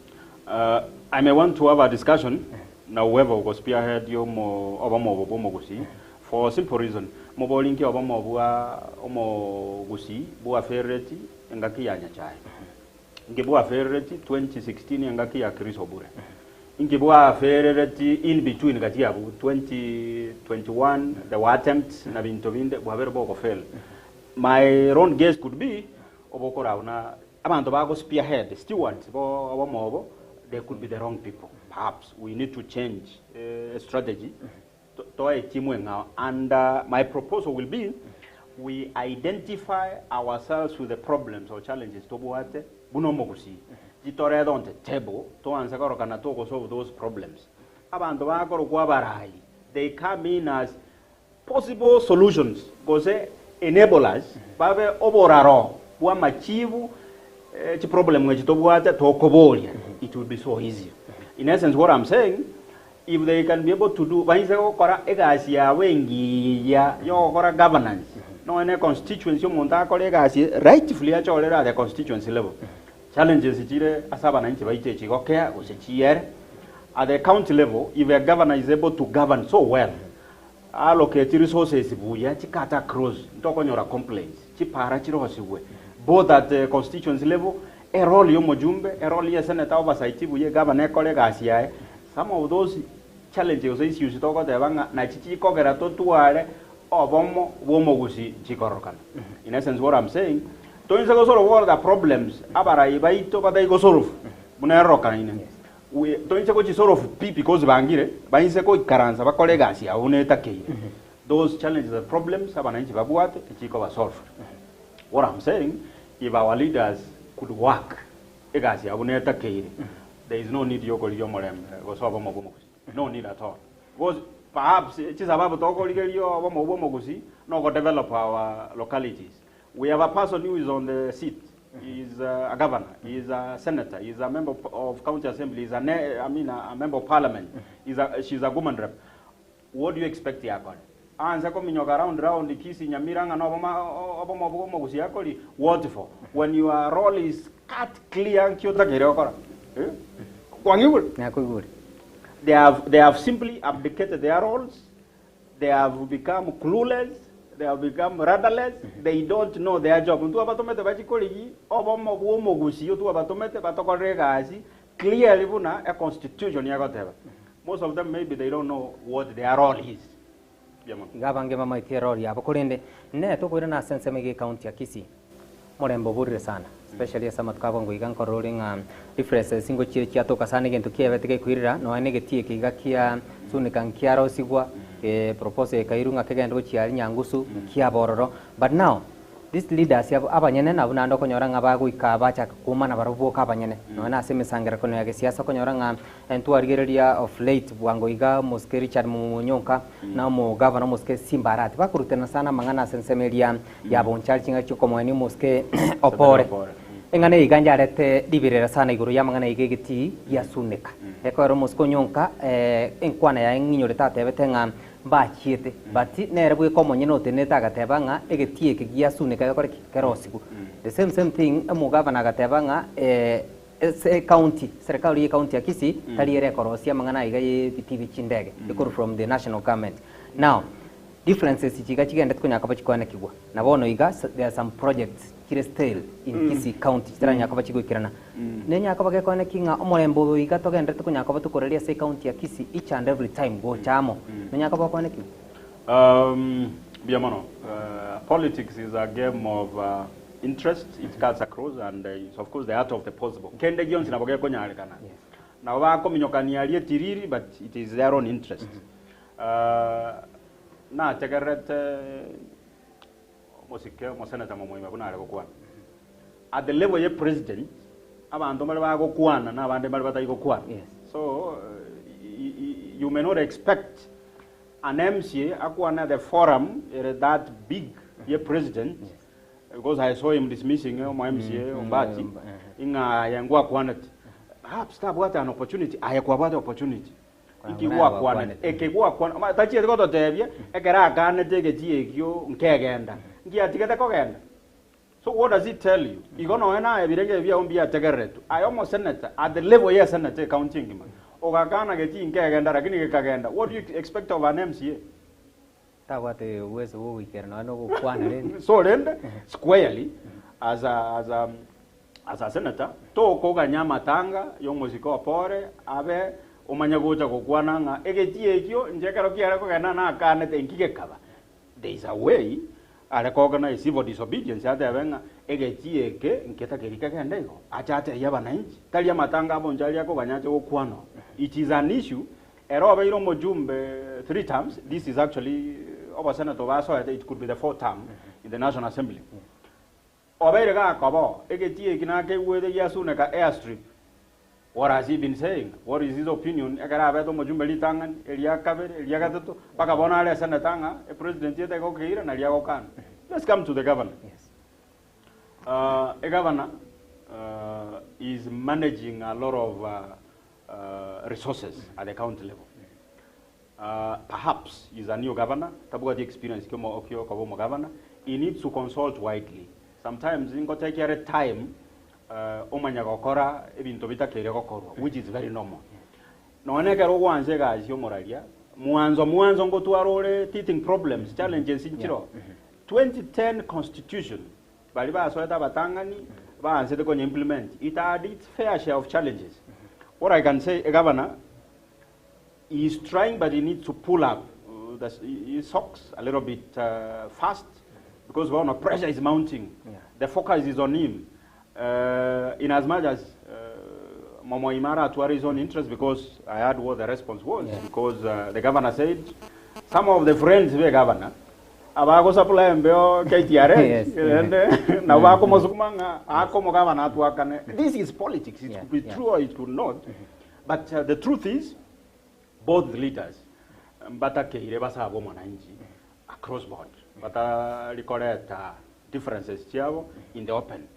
S3: I may want to have a discussion na whoever uko spearhead yomo obomo obo bwa omogusii for simple reason mobori nki obomo bwa omogusii bwaferereti engaki ya Nyachae nki bwaferereti 2016 engaki ya Chris Obure nki bwaferereti in between gati abwo 2021 there were attempts na binto binde bwabere bogofail My own guess could be obokorau na abanto bago spearhead, stewards bo obomo obo they could be the wrong people perhaps we need to change strategy toe etimu eng'ao and my proposal will be we identify ourselves with the problems or challenges tobwate buna omogusii chitorete on the table toanse korokana togosolve those problems abanto bakorokwa abarai they come in as Possible solutions gose enablers babe oboraro bw'amachibu e chiproblem echi tobwate tokoboria it will be so easy. In essence what I'm saying, If they can be able to do, bainse gokora egasi yabo engiya yogokora governance, nonya ne constituency omonto akore egasi rightfully achorere at the constituency level, challenges chire ase abananchi baito echi gokea gose chiere. At the county level, if a governor is able to govern so well, allocate resources buya chikata across, ntokonyora complaints, chipara chirosigwe, both at the constituency level, erole ya omojumbe, erole ya esenator oversight buya, egavana ekore egasi yaye, some of those challenges gose issues togoteba ng'a nachi chikogera totware obomo bwa omogusii nchikororokana. In essence what I'm saying, toinse gosolve all the problems abarai baito batai gosolve buna erorokanaine, We toinse gochisolve pi because bangire, bainse goikaransa bakore egasi yabo buna etakeire. Those challenges and problems abananchi babwate echikoba solved. What I'm saying, if our leaders could work egasi yabo buna etakeire, there is no need yokorigia omorembe gose obomo bwa omogusii. No need at all. Because perhaps chisababu tokorigeria obomo bwa omogusii nogodevelop our localities. We have a person who is on the seat, he is a governor, he is a senator, he is a member of county assembly, he is a, I mean a member of parliament, he is a, she is a woman rep. What do you expect yakore? Anse kominyoka round round Kisii Nyamira ng'a noboma obomo bwa omogusii akori, what for? When your role is cut clear nki otakeire gokora? Eh? Kwang'igure?
S1: Nakoigure.
S3: They have simply abdicated their roles, they have become clueless, they have become rudderless, they don't know their job. Intwe abatomete bachie korigi obomo bwa omogusii otwo abatomete batokorere egasi clearly buna econstitution egoteba. Most of them maybe they don't know what their role is. Mbuya mono.
S1: Iga abange bamaete erori yabo korende nere tokoirana ase ensemo iga ecounty ya Kisii. Morembe oborire sana especially ase amatuko abongo iga nkorora ore ng'a differences ngochire chiatoka sana egento kiabete gekoirera nonya na egetii eke iga kia sunika nkiarosigwa proposal ekairwa ng'a kegende gochia aria Nyangusu nkiaba ororo but now these leaders aba abanyene nabwo naende okonyora ng'a bagoika bachaka koumana barobwo boka abanyene nonya na ase emesangererekano ya gesiasa okonyora ng'a Ntwarigereria of late bwango iga omosike Richard Munyonka na omogavana omosike Simba Arati bakorutana sana amang'ana ase ensemo eria ya Bonchari ching'aki chiokomoenia omosike Opore. Eng'ana eye iga yarete riberera sana igoro y'amang'ana iga egetii giasuneka. Ekoera omosike Onyonka enkwana yaye ng'inyorete atebete ng'a mbachiete but nere bweka omonyene otenenete agateba ng'a egetii eke giasuneka gekore ki? Kerosigwe. The same same thing omogavana agateba ng'a Ase ecounty, serikali ye county ya Kisii tari ere ekorosia amang'ana aiga ye ebitii bie chindege, ekoru from the national government. Now, differences echi iga chigendete konya koba chikoenekigwa. Na bono iga there are some projects chire stale in Kisii county chitaranya koba chigoikerana. Nenyara koba gekoeneki ng'a omorembe oyo iga togenderete konya koba tokoraria ase ecounty ya Kisii each and every time gocha amo, nonyara koba okoenekigwa?
S3: Mbuya mono. Politics is a game of interest, it cuts across and it's of course the art of the possible. Kende gionsi nabo gekonyarekana. Nabo bakominyokania aria etiriri but it is their own interest. Nategererete omosike omosenator momoima buna are gokwana. At the level ye president, abanto mbare bagokwana na abande mbare batari gokwana. So you may not expect An MCA akwane the forum ere that big ye president because I saw him dismissing omo MCA Ombati ing'a aye ngwakwanete. Perhaps tabwate an opportunity aye kwabwate opportunity. Inki gwakwanete? Eke gwakwana ma tachieti gototebia ekero akanete egechi ekio nkegenda. Nki atigete kogenda? So what does it tell you? Igo nonya naye ebirenge ebi biao mbiategereretwe. Aye omosenator at the level ye senator ecounty engima, ogakana getii nkegenda lakini gekagenda, what do you expect of an MCA?
S1: Tabwate uwezo bwa ogoikera nonya na ogokwana rende.
S3: So rende squarely as a, as a, as a senator tokoganya amatanga ya omosike opore abe omanye gocha gokwana ng'a egetii ekio inche ekero kiare kogenda nakanete inki gekaba. There is a way are koorganize civil disobedience atebe ng'a egechi eke nketakeri kegende igo, ache atebie abananchi, tari amatanga abonche aria akoganya ache gokwana oo. It is an issue, ere obeire omojumbe three terms, this is actually obosenator obo asoete it could be the fourth term in the National Assembly. Obeire gakoba oo, egetii eki nakeigwete giasuneka airstrip, What has he been saying? What is his opinion ekero abete omochumbe ritang'ani, eria kabere, eria gatato, mpaka bono are esenator ng'a epresident etari gokeira naria agokana. Let's come to the governor. Egavana is managing a lot of resources at the county level. Perhaps he's a new governor, tabwati experience kia omo kia okoba omogavana, he needs to consult widely. Sometimes ngotake are time omanya gokora ebinto bitakeire gokorwa which is very normal. Nonya ekero ogwansa egasi omoraria, mwanzo mwanzo ngotwara ore teething problems, challenges nchiroo. 2010 constitution baria basoete abatang'ani baansete konya implement, it had its fair share of challenges. What I can say, egavana He is trying but he needs to pull up the, his socks a little bit fast because bono pressure is mounting. The focus is on him. In as much as Momo Imara atware his own interest because I heard what the response was because the governor said some of the friends be governor abagosupply embeo KTRH rende nabo bakomosukuma ng'a akomogavana atwakane. This is politics. It could be true or it could not. But the truth is, both leaders mbatakeire basabe omwananchi across board, batari koreta differences chiabo in the open.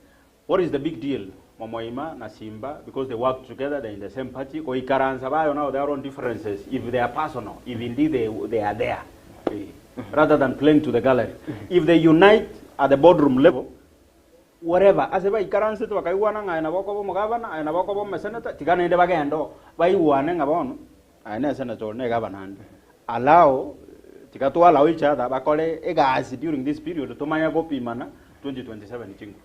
S3: What is the big deal? Momoima na Simba, because they work together, they're in the same party, goikaransa bayo now their own differences, if they are personal, if indeed they are there, rather than playing to the gallery. If they unite at the boardroom level, whatever, ase baikaransete bakaigwana ng'a aye nabo okoba omogavana, aye nabo okoba omoseneta, tiga naende bagende oo, baigwane ng'a bono, aye na esenator ore na egavana ande, allow, tiga to allow each other bakore egasi during this period tomanye gopimana 2027 chinguru.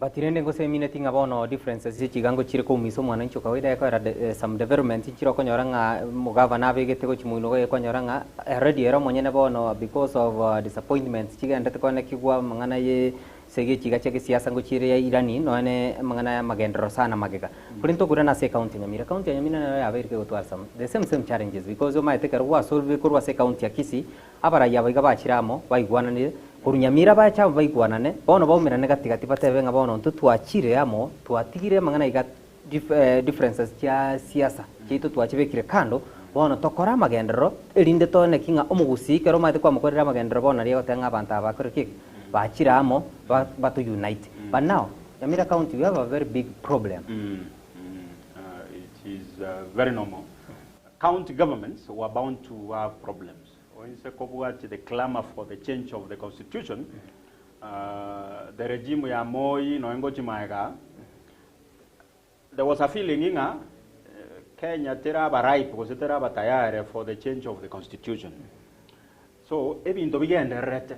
S1: But rende ngosemineti ng'a bono differences echi iga ngochire koumisa omwananchi o kawaida ekoera de some developments nchire okonyora ng'a omogavana abegete gochia moino iga ekonyora ng'a already ere omonyene bono because of disappointments chigendete konekigwa amang'ana ye ase egechiga chia gesiasa ngochiire ya Irani nonya ne amang'ana ya amagenderero sana magega. Korende tokoirana ase ecounty ya Nyamira. Ecounty ya Nyamira nero yabeire kegotwara some the same same challenges because omanyete ekero gwasolvire korwa ase ecounty ya Kisii, abarai aba iga bachire amo baigwananire, korwa Nyamira bache amo baigwanane, bono baumerane gati gati batebe ng'a bono intwe twachire amo twatigire amang'ana iga differences chia siasa chiaito twachibekire kando, bono tokore amagenderero erinde tone ki ng'a omogusii ekero omanyete kwamokorire amagenderero bono nario agoteba ng'a abanto aba bakore ki? Bachire amo ba bato unite. But now, Nyamira County we have a very big problem.
S3: It is very normal. County governments were bound to have problems. Oinse kobwati the clamour for the change of the constitution, the regime ya Moi nonya ngochia maega, There was a feeling ng'a Kenya teraba ripe gose teraba tayare for the change of the constitution. So ebinto bigendererete,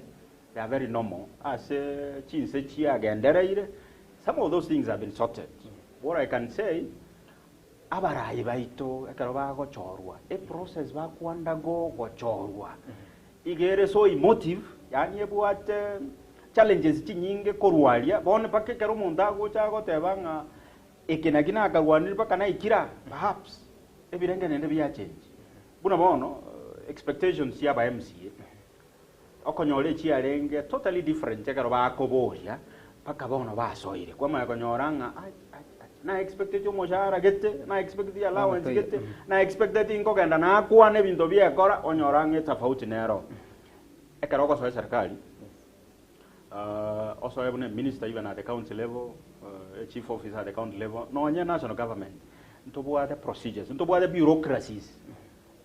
S3: they are very normal ase chinse chiagendereire, some of those things have been sorted. What I can say, abarai baito ekero bagochorwa, eprocess baku undergo gochorwa, iga ere so emotive, yaani ebwate challenges chinyinge korwa aria, bono mpaka ekero omonto agocha agoteba ng'a eke naki nakarwanire mpaka naikire aa, perhaps ebirenge naende biachengi. Buna bono expectations chia aba MCA, okonyora echiarenge totally different ekero bakoboria mpaka bono basoire, kwamanya konyora ng'a ai ai ai na expecteti omoshahara gete, na expecteti allowance gete, na expecteti nkogenda nakwane ebinto biekora, onyora ng'a etafauti nero. Ekero ogosoa eserikali, osoe buna eminister even at the county level, echief officer at the county level, nonye national government, ntobwate procedures, ntobwate bureaucracies.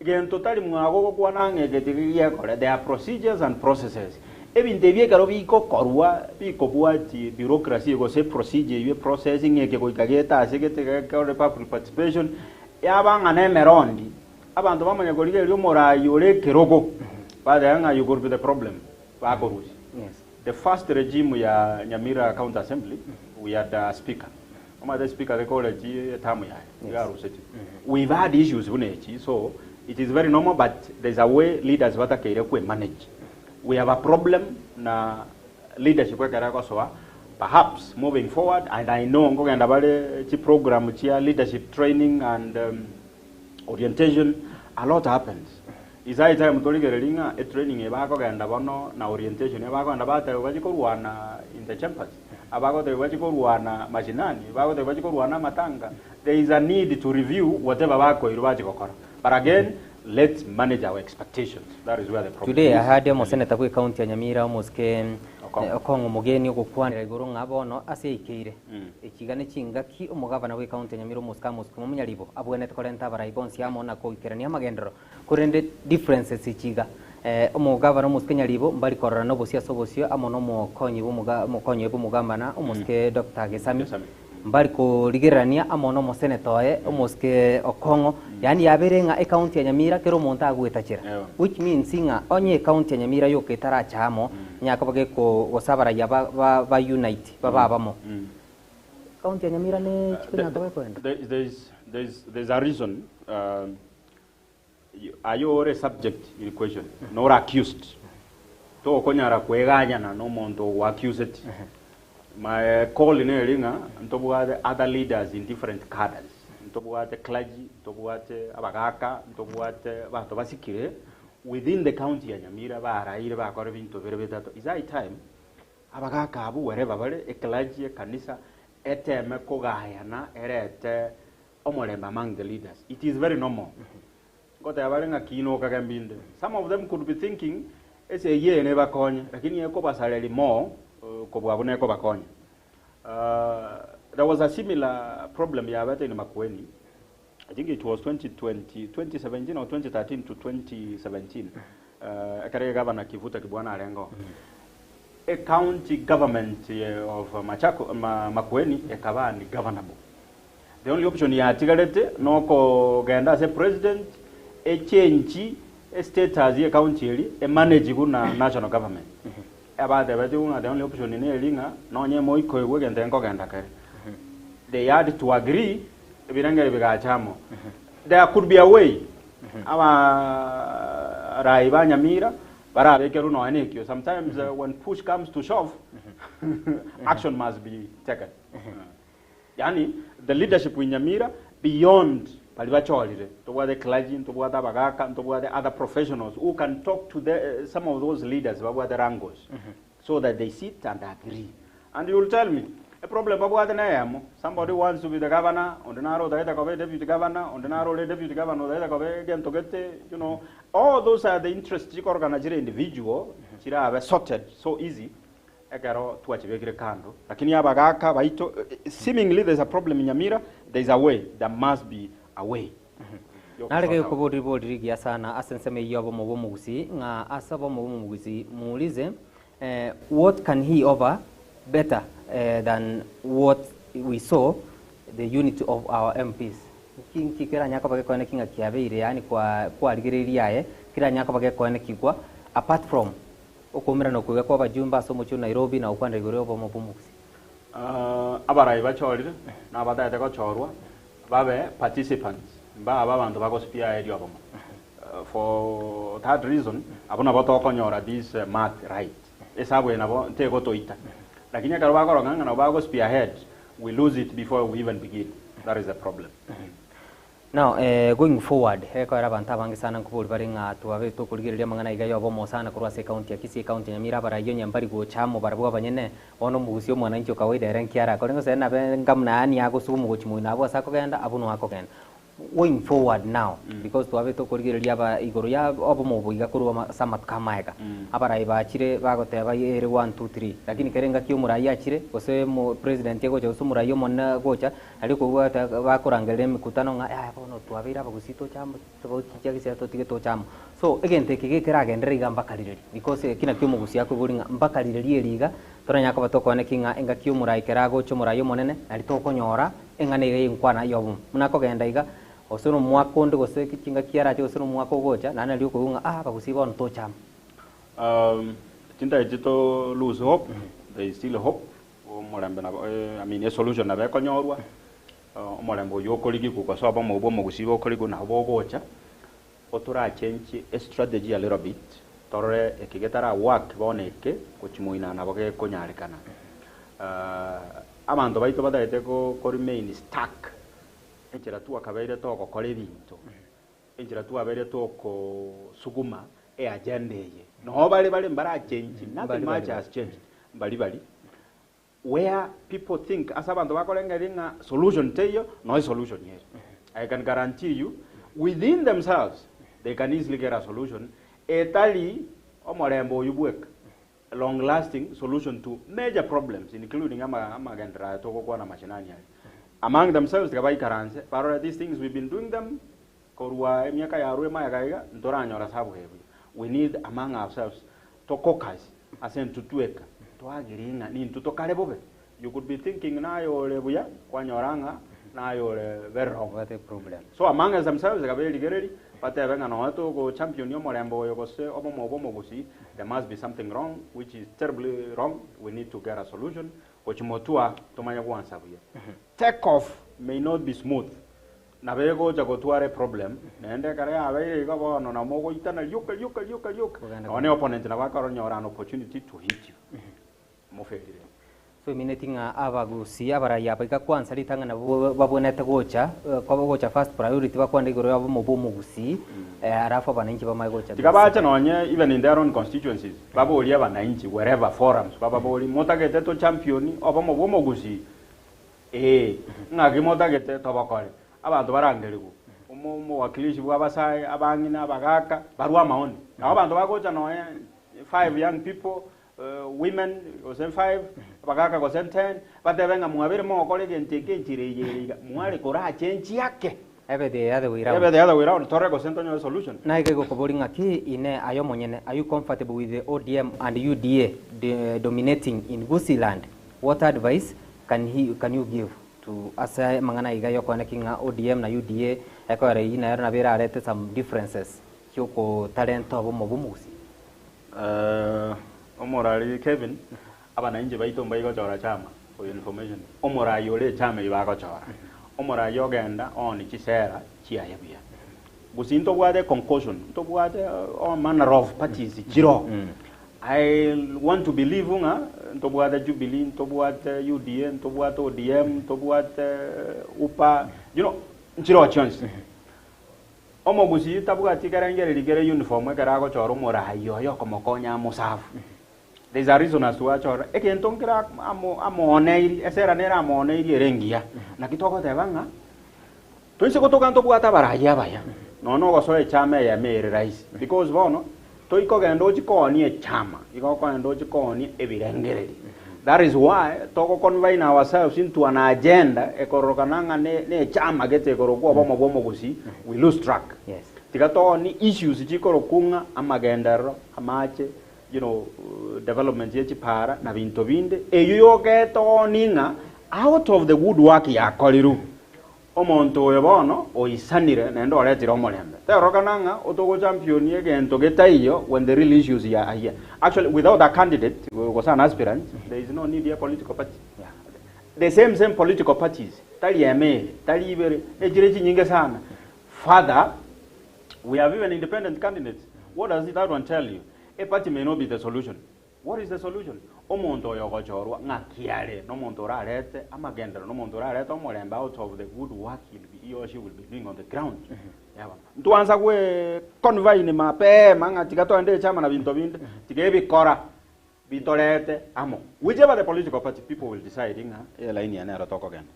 S3: Gento tari mwago ogokwana ng'a eke tiga giekore, there are procedures and processes. Ebinto ebi ekero bigokorwa bikobwati bureaucracy gose procedure eywo eprocess ng'a eke goika gete ase gete gekore public participation, yaba ng'a nemerondi, Abanto bamanya korigereria omoraai ore ekerogo, bateba ng'a you could be the problem, bakorusia. The first regime ya Nyamira County Assembly, we had a speaker. Omanyete speaker gekorechi eterm yaye, iga arusetie. We've had issues buna echi, so it is very normal but there's a way leaders batakeire kwe manage. We have a problem na leadership ekero egosoa, perhaps moving forward, and I know nkogenda bare chiprogram chia leadership training and Orientation, a lot happens. Is high time torigererie ng'a etraining eye bakogenda bono na orientation eye bakogenda batebwa bachie korwana in the chambers, abagotebwa bachie korwana mashinani, bagotebwa bachie korwana amatanga, there is a need to review whatever bakoirwa bachie gokora. But again, let's manage our expectations, that is where the problem
S1: Today I
S3: is.
S1: heard omoseneta bwe county ya Nyamira omosike Okong'o omogeni ogokwanera igoro ng'a bono ase eikeire. Echiga ne chingaki omogabana bw'ecounty ya Nyamira Omosike Amos Kimomonyaribo abwenerete korenta abarai bonsi amo na koikerania amagenderero korende differences echiga omogabana Omosike Nyaribo mbari korora na obosio ase obosio amo na omokonyi bw'omoga omokonyi oye bw'omogambana Omosike Doctor Gesami mbari korigererania amo na omoseneta oye Omosike Okong'o yaani yabeire ng'a ecounty ya Nyamira kera omonto agoetachera which means ng'a onye ecounty ya Nyamira yoka etaracha amo nyakoba geko gose abarai aba ba ba unite babe abamo. County ya Nyamira ne chikonyara koba ekoenda.
S3: There, there's, there's, there's a reason aye ore subject in question nore accused tokonyara kweganyana na omonto ogo accuseti. My call neri ng'a ntobwate other leaders in different cadres, ntobwate clergy, ntobwate abagaka, ntobwate abanto basikire within the county ya Nyamira baraire bakora ebinto bire bitato. Is high time abagaka abwo wherever bare, eclergy, ekanisa, eteme kogayana erete omorembe among the leaders. It is very normal. Ngoteba bare ng'a kina okage mbinde. Some of them could be thinking esegi eye nebakonye, lakini ekobasareri more kobua buna ekobakonya. There was a similar problem yabete in Makueni, I think it was 2020, 2017 or 2013 to 2017, ekero egavana Kivuta Kibwana arenge oo. Ecounty government of Machako, Makueni ekaba ungovernable. The only option yatigarete nokogenda ase president echange estatus ye county eria emanage buna national government. Abatebetigwe ng'a the only option neri ng'a nonye moikoigwa egento nkogenda kere. They had to agree ebirengeri bigacha amo. There could be a way abarai ba Nyamira barabekerwe nonya nekio. Sometimes when push comes to shove action must be taken. Yaani the leadership in Nyamira beyond baria bachorire, ntobwate clergy, ntobwate abagaka, ntobwate other professionals who can talk to the, some of those leaders babwate rangos so that they sit and agree. And you will tell me, a problem babwate neyemo, somebody wants to be the governor, onde naro otagete koba deputy governor, onde naro ore deputy governor otagete koba egento gete, you know, all those are the interests chikorokana chire individual, chirabe sorted so easy Ekero twachibekire kando, lakini abagaka baito, seemingly there is a problem in Nyamira, there is a way, there must be a way.
S1: Narege okoboria ribori rigiya sana ase ensemo eyio y'obomo bw'omogusii, ng'a ase obomo bw'omogusii muulize, what can he offer better than what we saw the unity of our MPs? Nki nki keranyare koba gekoeneki ng'a kiabeire, yaani kwa kwarigereirie aye, keranyare koba gekoenekigwa apart from Okoumerana okoiga kw'abajumbe ase omochie o Nairobi na gokwanera igoro y'obomo bw'omogusii.
S3: Abarai bachorire na abatagete gochorwa babe participants, mbabe abanto bagosipia erio obomo. For that reason, abwo nabo tokonyora this math right. Esabu eye nabo tegotoita. Lakini ekero bakoroka ng'a nabo bagospear head, we lose it before we even begin. That is the problem.
S1: Now going forward, ekoera abanto abange sana nkoboria bare ng'a twabe tokorigereria amang'ana aiga y'obomo sana korwa ase ecounty ya Kisii, ecounty ya Nyamira, abarai onye mbari gocha amo barabwo abanyene, bono omogusia omwananchi o kawaida ere nki arakore gose nabe ngamuna yaani agosuba omogochi moino abwo ase akogenda abwo noo akogenda. Going forward now, because twabe tokorigereria aba igoro ya obomo obo iga korwa ama ase amatuko amaega, abarai bachire bagoteba ere one two three, lakini kera engaki omorai achire gose omo president agocha gose omorai omonene agocha, Aria okobwata bakorangereria emekutano ng'a yaya bono twabeire abagusii toche amo, tochiche gese totige toche amo. So egento eke gekeragenderere iga mpaka rireri because eki nakio omogusii akoboria ng'a mpaka rireri eri iga toranyare koba tokoaneki ng'a engaki omorai kera agocha omorai omonene nari tokonyora eng'ana iga yenkwana ya obomo. Buna akogenda iga gose na omwaka onde gose chingaki arache gose na omwaka ogocha naende nari okoigwa ng'a ah abagusii bono toche amo.
S3: Tintageti to lose hope, there is still hope. Omorembe nabo I mean esolution nabo ekonyorwa, omorembe oyio okorigigwa gose obomo obwo omogusii bokorigwa nabo bogocha, otorachenchie estrategy a little bit, torore eke getara work bono eke gochia moino nabo gekonyarekana. Abanto baito batagete ko remain stuck, enchera twakabeire togokora ebinto, enchera twabeire tokosuguma eagenda eye, noo bare bare mbarachenchi, nothing much has changed, mbari bari where people think ase abanto bakorengereria ng'a solution teiyo, no esolution ere. I can guarantee you within themselves they can easily get a solution etari omorembe oyio bweka. Long lasting solution to major problems including ama amagenderero aya togokwana mashinani aya. Among themselves tiga baikaranse barore these things we've been doing them korwa emiaka yarure magega iga ntoranyora sabuga buya. We need among ourselves to caucus ase intwe tweka toagree ng'a nintwe tokare bobe. You could be thinking naye ore buya kwanyora ng'a naye ore very wrong.
S1: Obwate problem.
S3: So among us themselves iga berigererie batebe ng'a nonya togo champion omorembe oyo gose obomo obo omogusii there must be something wrong which is terribly wrong we need to get a solution gochia motwa tomanye gwansa buya. Take off may not be smooth nabo egocha gotwara eproblem naende ekero yabeire igo bono nabo mogoitana rioka rioka rioka rioka
S1: Kogenda
S3: nonya opponent nabo akoronyora an opportunity to hit you moferire.
S1: So emineti ng'a abagusi abarai aba iga kwansa ritang'ani nabo babwenerete gocha koba gocha first priority bakwane igoro ya obomo bwa omogusii alafu abananchi bamanye gocha
S3: Tiga bache nonye even in their own constituencies baborie abananchi wherever forums bababorie motagete to champion obomo bwa omogusii? Ee, ng'aki motagete tobokore? Abanto barangerigwe, omo omowakilishi bwa abasae, abang'ina, abagaka, barwe amaoni. Nabo abanto bagocha nonye five young people women gose five, abagaka gose ten, batebe ng'a mwabeire mogokora egento eke enchera eye ere iga, mware korache nchiake.
S1: Ebe the other way round.
S3: Ebe the other way round, tore gose ntonyore solution.
S1: Naye iga egokoboria ng'aki ine aye omonyene, are you comfortable with the ODM and UDA dominating in Gusii land? What advice can he can you give to ase amang'ana iga yokoeneki ng'a ODM na UDA ekoera eyio nero nabo erarete some differences chiokotarenta obomo bwa omogusii?
S3: Omorari Kevin, abanainchi baito mbaigochora chama for your information, omorai ore echama eyio bagochora, omorai ogenda ooni chisera chiaye buya. Gusii ntobwate econcosion, ntobwate all manner of parties chiroo. I want to believe ng'a ntobwate Jubilee, ntobwate UDA, ntobwate ODM, ntobwate UPA, you know, nchiroo chionsi. Omogusii tabwati kerengererio kere uniform ekero agochora omoraai oye okomokonya amosafu. There is a reason as to why achorire egento nkere amooneiri, esera nere amooneiri ere engiya. Naki togoteba ng'a toise gotoka ntobwate abaraai abaya, nonya na ogosoa echama eyemo ere rahisi because bono toikogenda ochie koonia echama, igo okogenda ochie koonia ebirengererio. That is why togo confine ourselves into an agenda ekororokana ng'a ne ne echama gete ekorokwa obomo bwa omogusii, we lose track.
S1: Yes.
S3: Tiga tooni issues chikorokwa ng'a amagenderero, amache, you know, development ye chipara na binto binde, eyio yogetooni ng'a out of the good work yakorirwe, Omonto oyo bono oisanire naende oretire omorembe. Terorokana ng'a otogochampionia egento getaiyo when the real issues are here. Actually without a candidate gose an aspirant there is no need ya political party. The same same political parties tari eme ere, tari ibere, echire chinyinge sana. Further, we have even independent candidates. What does that one tell you? A party may not be the solution. What is the solution? Omonto oyo ogochorwa ng'aki are nomonto orarete amagenderero, nomonto orarete omorembe out of the good work he'll be, he or she will be doing on the ground. Yaba. Ntwansa gwe confine mapema ng'a tiga toende echama na binto binde, tiga ebikora bitorete amo. Whichever the political party, people will decide ng'a elaini eye nero tokogenda.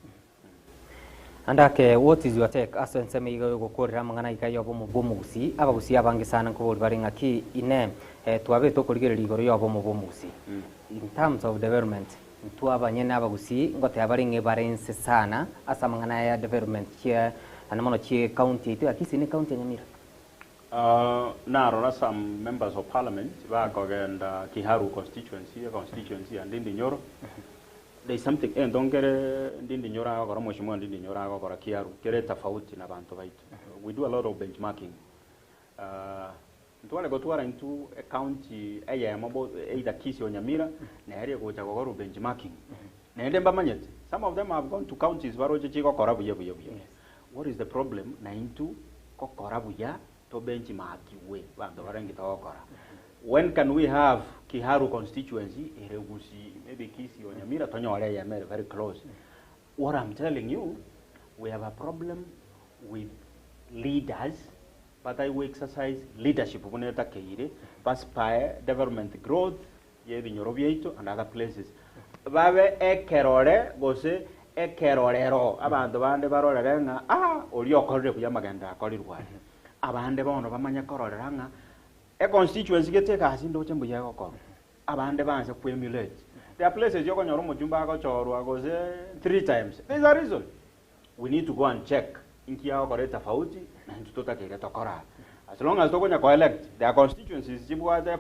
S1: Ande ake, what is your take ase ensemo iga yogokorera amang'ana iga y'obomo bw'omogusii? Abagusii abange sana nkobori bare ng'aki inee twabete okorigereria igoro y'obomo bw'omogusii in terms of development intwe abanyene abagusii ngoteba bare ng'a ebare inse sana ase amang'ana aya ya development chie naende mono chie county yaito ya Kisii ne county ya Nyamira.
S3: Narora some members of parliament bakogenda Kiharu constituency, econstituency ya Ndindi Nyoro, There is something egento nkere Ndindi Nyoro agokora, Mheshimiwa Ndindi Nyoro agokora kiaru kere tofauti na abanto baito. We do a lot of benchmarking. Ntware gotwara intwe ecounty eyemo bo either Kisii or Nyamira, nere egocha gokorwa benchmarking. Naende mbamanyete, some of them have gone to counties baroche chigokora buya buya buya. What is the problem na intwe gokora buya to benchmarkigwe abanto bare nki togokora. When can we have Kiharu constituency ere Gusii, maybe Kisii or Nyamira tonyore eyemo ere very close. What I'm telling you, we have a problem with leaders batari go exercise leadership buna etakeire, baspire development growth ye ebinyoro biaito and other places. Babe ekerore gose ekerorero abanto bande barorere ng'a ah oria okorire buya amagenderero akorirwe aria. Abande bono bamanye kororera ng'a E constituency gete egasi ndoche mbuya egokorwa. Abande banse ko emulate. There are places okonyora omochumba agochorwa gose 3 times. There is a reason. We need to go and check inki agokora etofauti na intwe totakeire tokora. As long as tokonya ko elect, there are constituencies chibwate.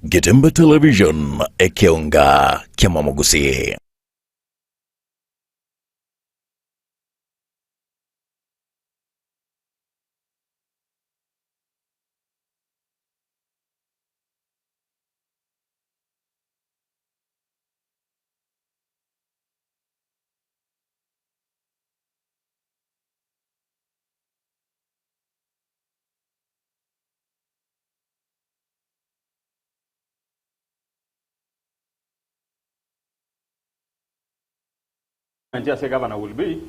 S2: Getembe Television, ekeonga kiamamogusi.
S3: And just say governor will be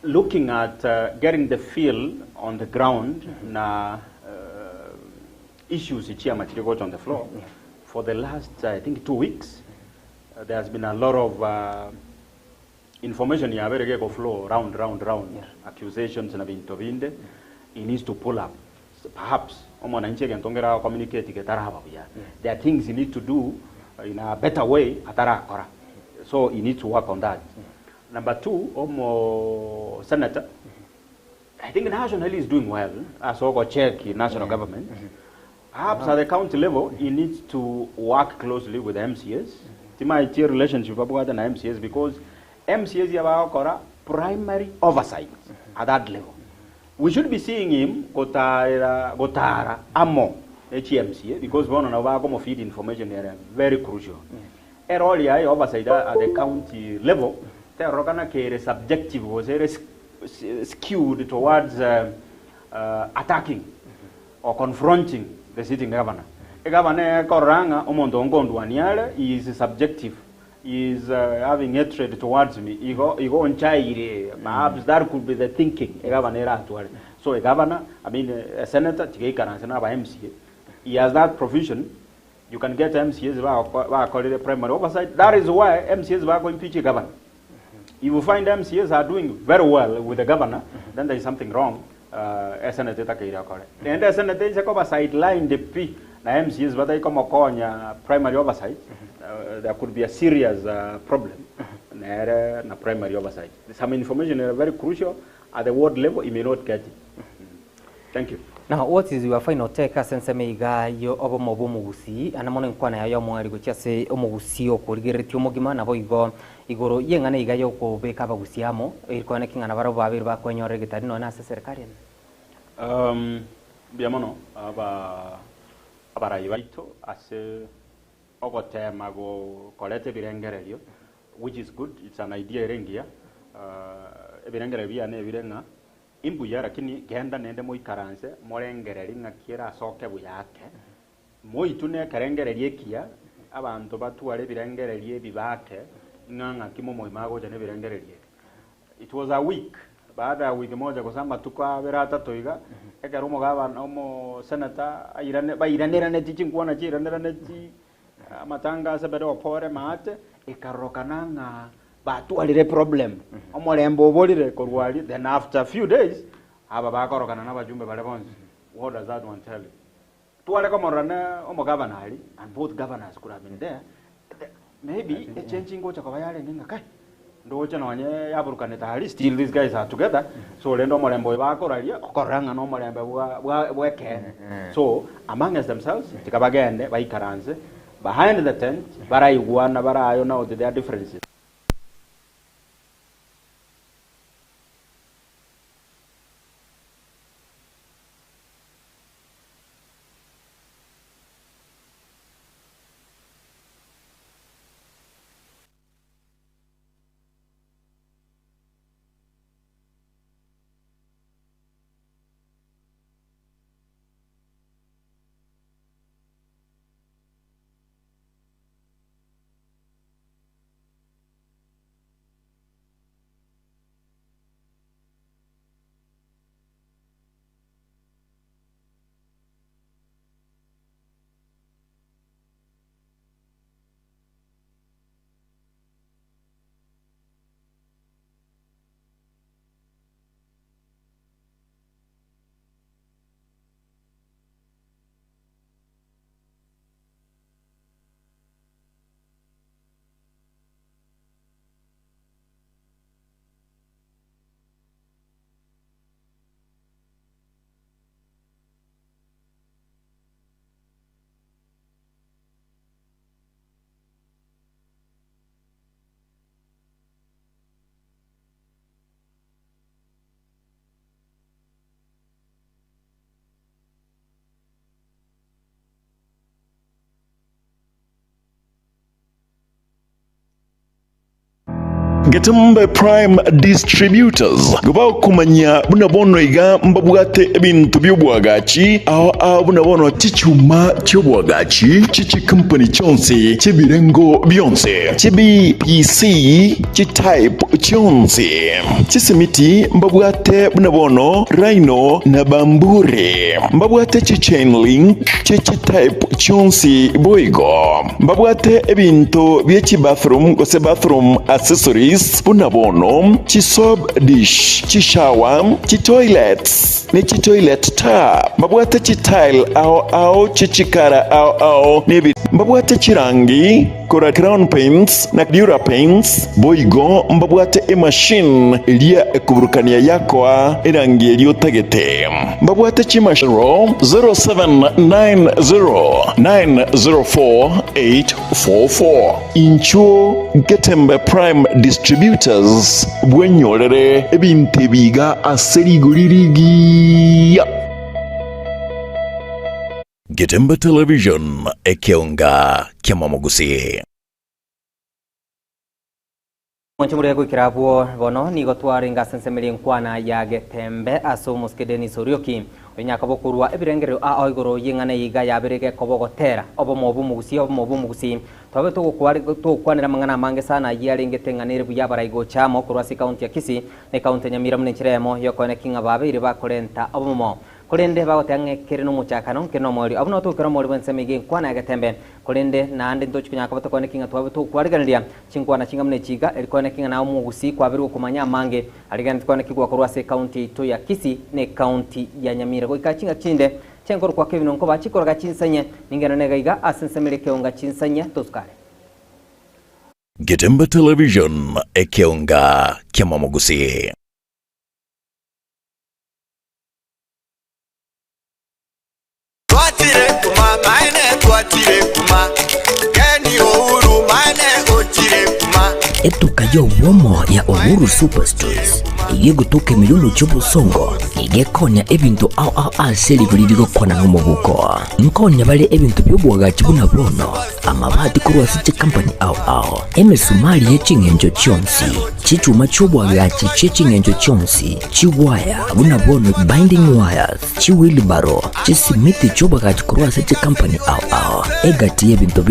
S3: looking at getting the feel on the ground na issues chiama chiri gocha on the floor. For the last I think 2 weeks there has been a lot of information yabere geko flow round round round, accusations na binto binde. He needs to pull up. So perhaps omwananchi egento communicate getaraba buya. There are things he needs to do in a better way atarakora, so he needs to work on that. Number two, omo senator, I think nationally is doing well as ogo check in national government. Perhaps at the county level, he needs to work closely with the MCAs. Timaitie relationship abwate na MCAs, because MCAs yabakora primary oversight at that level. We should be seeing him gotara gotara amo HMCA, because bono na bako feed information area very crucial. Error ya oversight at the county level terokana kere subjective was ere skewed towards attacking or confronting the sitting governor. E governor koranga omonto ngondwaniare is subjective, is having hatred towards me. Igo igo onchaire. Perhaps that could be the thinking. E governor era atware. So a governor, I mean a senator tigeikaranse na ba MCA. He has that provision. You can get MCAs ba primary oversight. That is why MCAs ba impeach a governor. If you find MCAs are doing very well with the governor, then there is something wrong. Senate takeira kore. And the senate is a sideline the P na MCAs but ikomokonya primary oversight. There could be a serious problem na na primary oversight. Some information is very crucial at the ward level. You may not get it. Thank you.
S1: Now, what is your final take asenseme iga yo obomo bomugusi ana mono nkwana ya mwari gochia se omugusi okorigeretie omogima nabo igo igoro yeng'ana iga yokobeka abagusi amo erikwane king'ana barabo babere bakwenyora egetari nonye ase serikali ene.
S3: Mbuya mono aba abarayi baito ase ogotema go koreta ebirengererio, which is good. It's an idea erengia ebirengererio biane ebire ng'a imbuya, lakini genda nende moikaranse morengereri ng'a kiera asoke buyake moitu nekerengereria ekiya abanto batware ebirengererio ebi bake ng'a ng'aki momoima agocha na ebirengererio ebi. It was a week, baada ya wiki moja gose amatuko abere atato iga ekero omogabana omo senator airane bairaneraneti chinkwana chiiraneraneti amatangase bere opore maate ekarorokana ng'a batwarire problem omorembe oborire korwari. Then after a few days aba bakorokana na abajumbe bare bonsi. What does that one tell you? Tware komorana omogavana ari, and both governors could have been there. Maybe echange ngocha koba yarenge ng'a kai ndoche nonye yaburukanete hari, still these guys are together. So rende omorembe oyo bakoraria okorora ng'a na omorembe bwa bwa bwekene. So amongst themselves tikabagende baikaranse behind the tent baraigwana barayo now their differences.
S23: Getembe Prime Distributors gobakomanya buna bono iga mbabwate ebinto bi'obwagachi ao ao buna bono chichuma chi'obwagachi chi'chikampani chionsi chi'ebirengo bionsi, chi'BPC, chi'type chionsi, chisimiti mbabwate buna bono Rhino na Bamburi, mbabwate chi'chain link chi'chitype chionsi boigo. Mbabwate ebinto bie chibathroom gose bathroom accessories buna bono, chisoap dish, chishower, chitoilets, ne chitoilet tap. Mbabwate chitile ao ao chichikara ao ao nebi. Mbabwate chirangi kora Crown Paints na Dura Paints. Boigo mbabwate emachine eria ekoburukania yakoa erangi eria otagete. Mbabwate chimashero 0790904844. Inchuo Getembe Prime Distributors bwenyorere ebinto ebi iga ase rigori rigiya.
S2: Getembe Television, ekeonga ki'amamogusii.
S1: Mwanche more goikera abwo bono nigo twarenge ase ensemeri enkwana ya Getembe ase omosike Dennis Orioki oinyaka bokorwa ebirengererio ao igoro y'eng'ana eye iga yabere gekoba ogotera obomo bw'omogusii obomo bw'omogusii twabe togokwanera amang'ana amange sana ayio arengete eng'ana ere buya abarai gocha amo korwa ase ekaunti ya Kisii na ekaunti ya Nyamira buna enchera eyemo yokoeneki ng'a babeire bakorenta obomo Korende bagoteba ng'a ekere nomochakano, nkere nomoerio. Abwo nabo togokera omoerio bw'ensemo iga enkwana ya Getembe. Korende naende ntochi konyara koba tokoeneki ng'a twabe tokwarigereria chinkwana chinga buna echi iga, eri koeneki ng'a naye omogusii kwaberwe okomanya amange arigenderete koenekigwa korwa ase ecounty yaito ya Kisii na ecounty ya Nyamira. Goika chingaki chinde chi'enkorokwa kebino nkoba chikoroga chinsanye, ningende nega iga ase ensemo eria ekeonga chinsanye tosukare.
S2: Getembe Television, ekeonga ki'amamogusii.
S21: Twachire kuma maene twachire kuma Ken Uhuru maene ochire kuma.
S22: Etuka y'obwomo ya Uhuru Superstores eyio egotoka ime y'omochie obosongo nigo ekonya ebinto ao ao ase rigori rigokwana nomobuko. Nkonya bare ebinto bi'oboagachi buna bono, amabati korwa ase chikampani ao ao, emesumari ye ching'encho chionsi, chichuma chi'oboagachi chie ching'encho chionsi, chigwaya buna bono binding wires, chiwheelbarrow, chisimiti chi'oboagachi korwa ase chikampani ao ao, egati y'ebinto.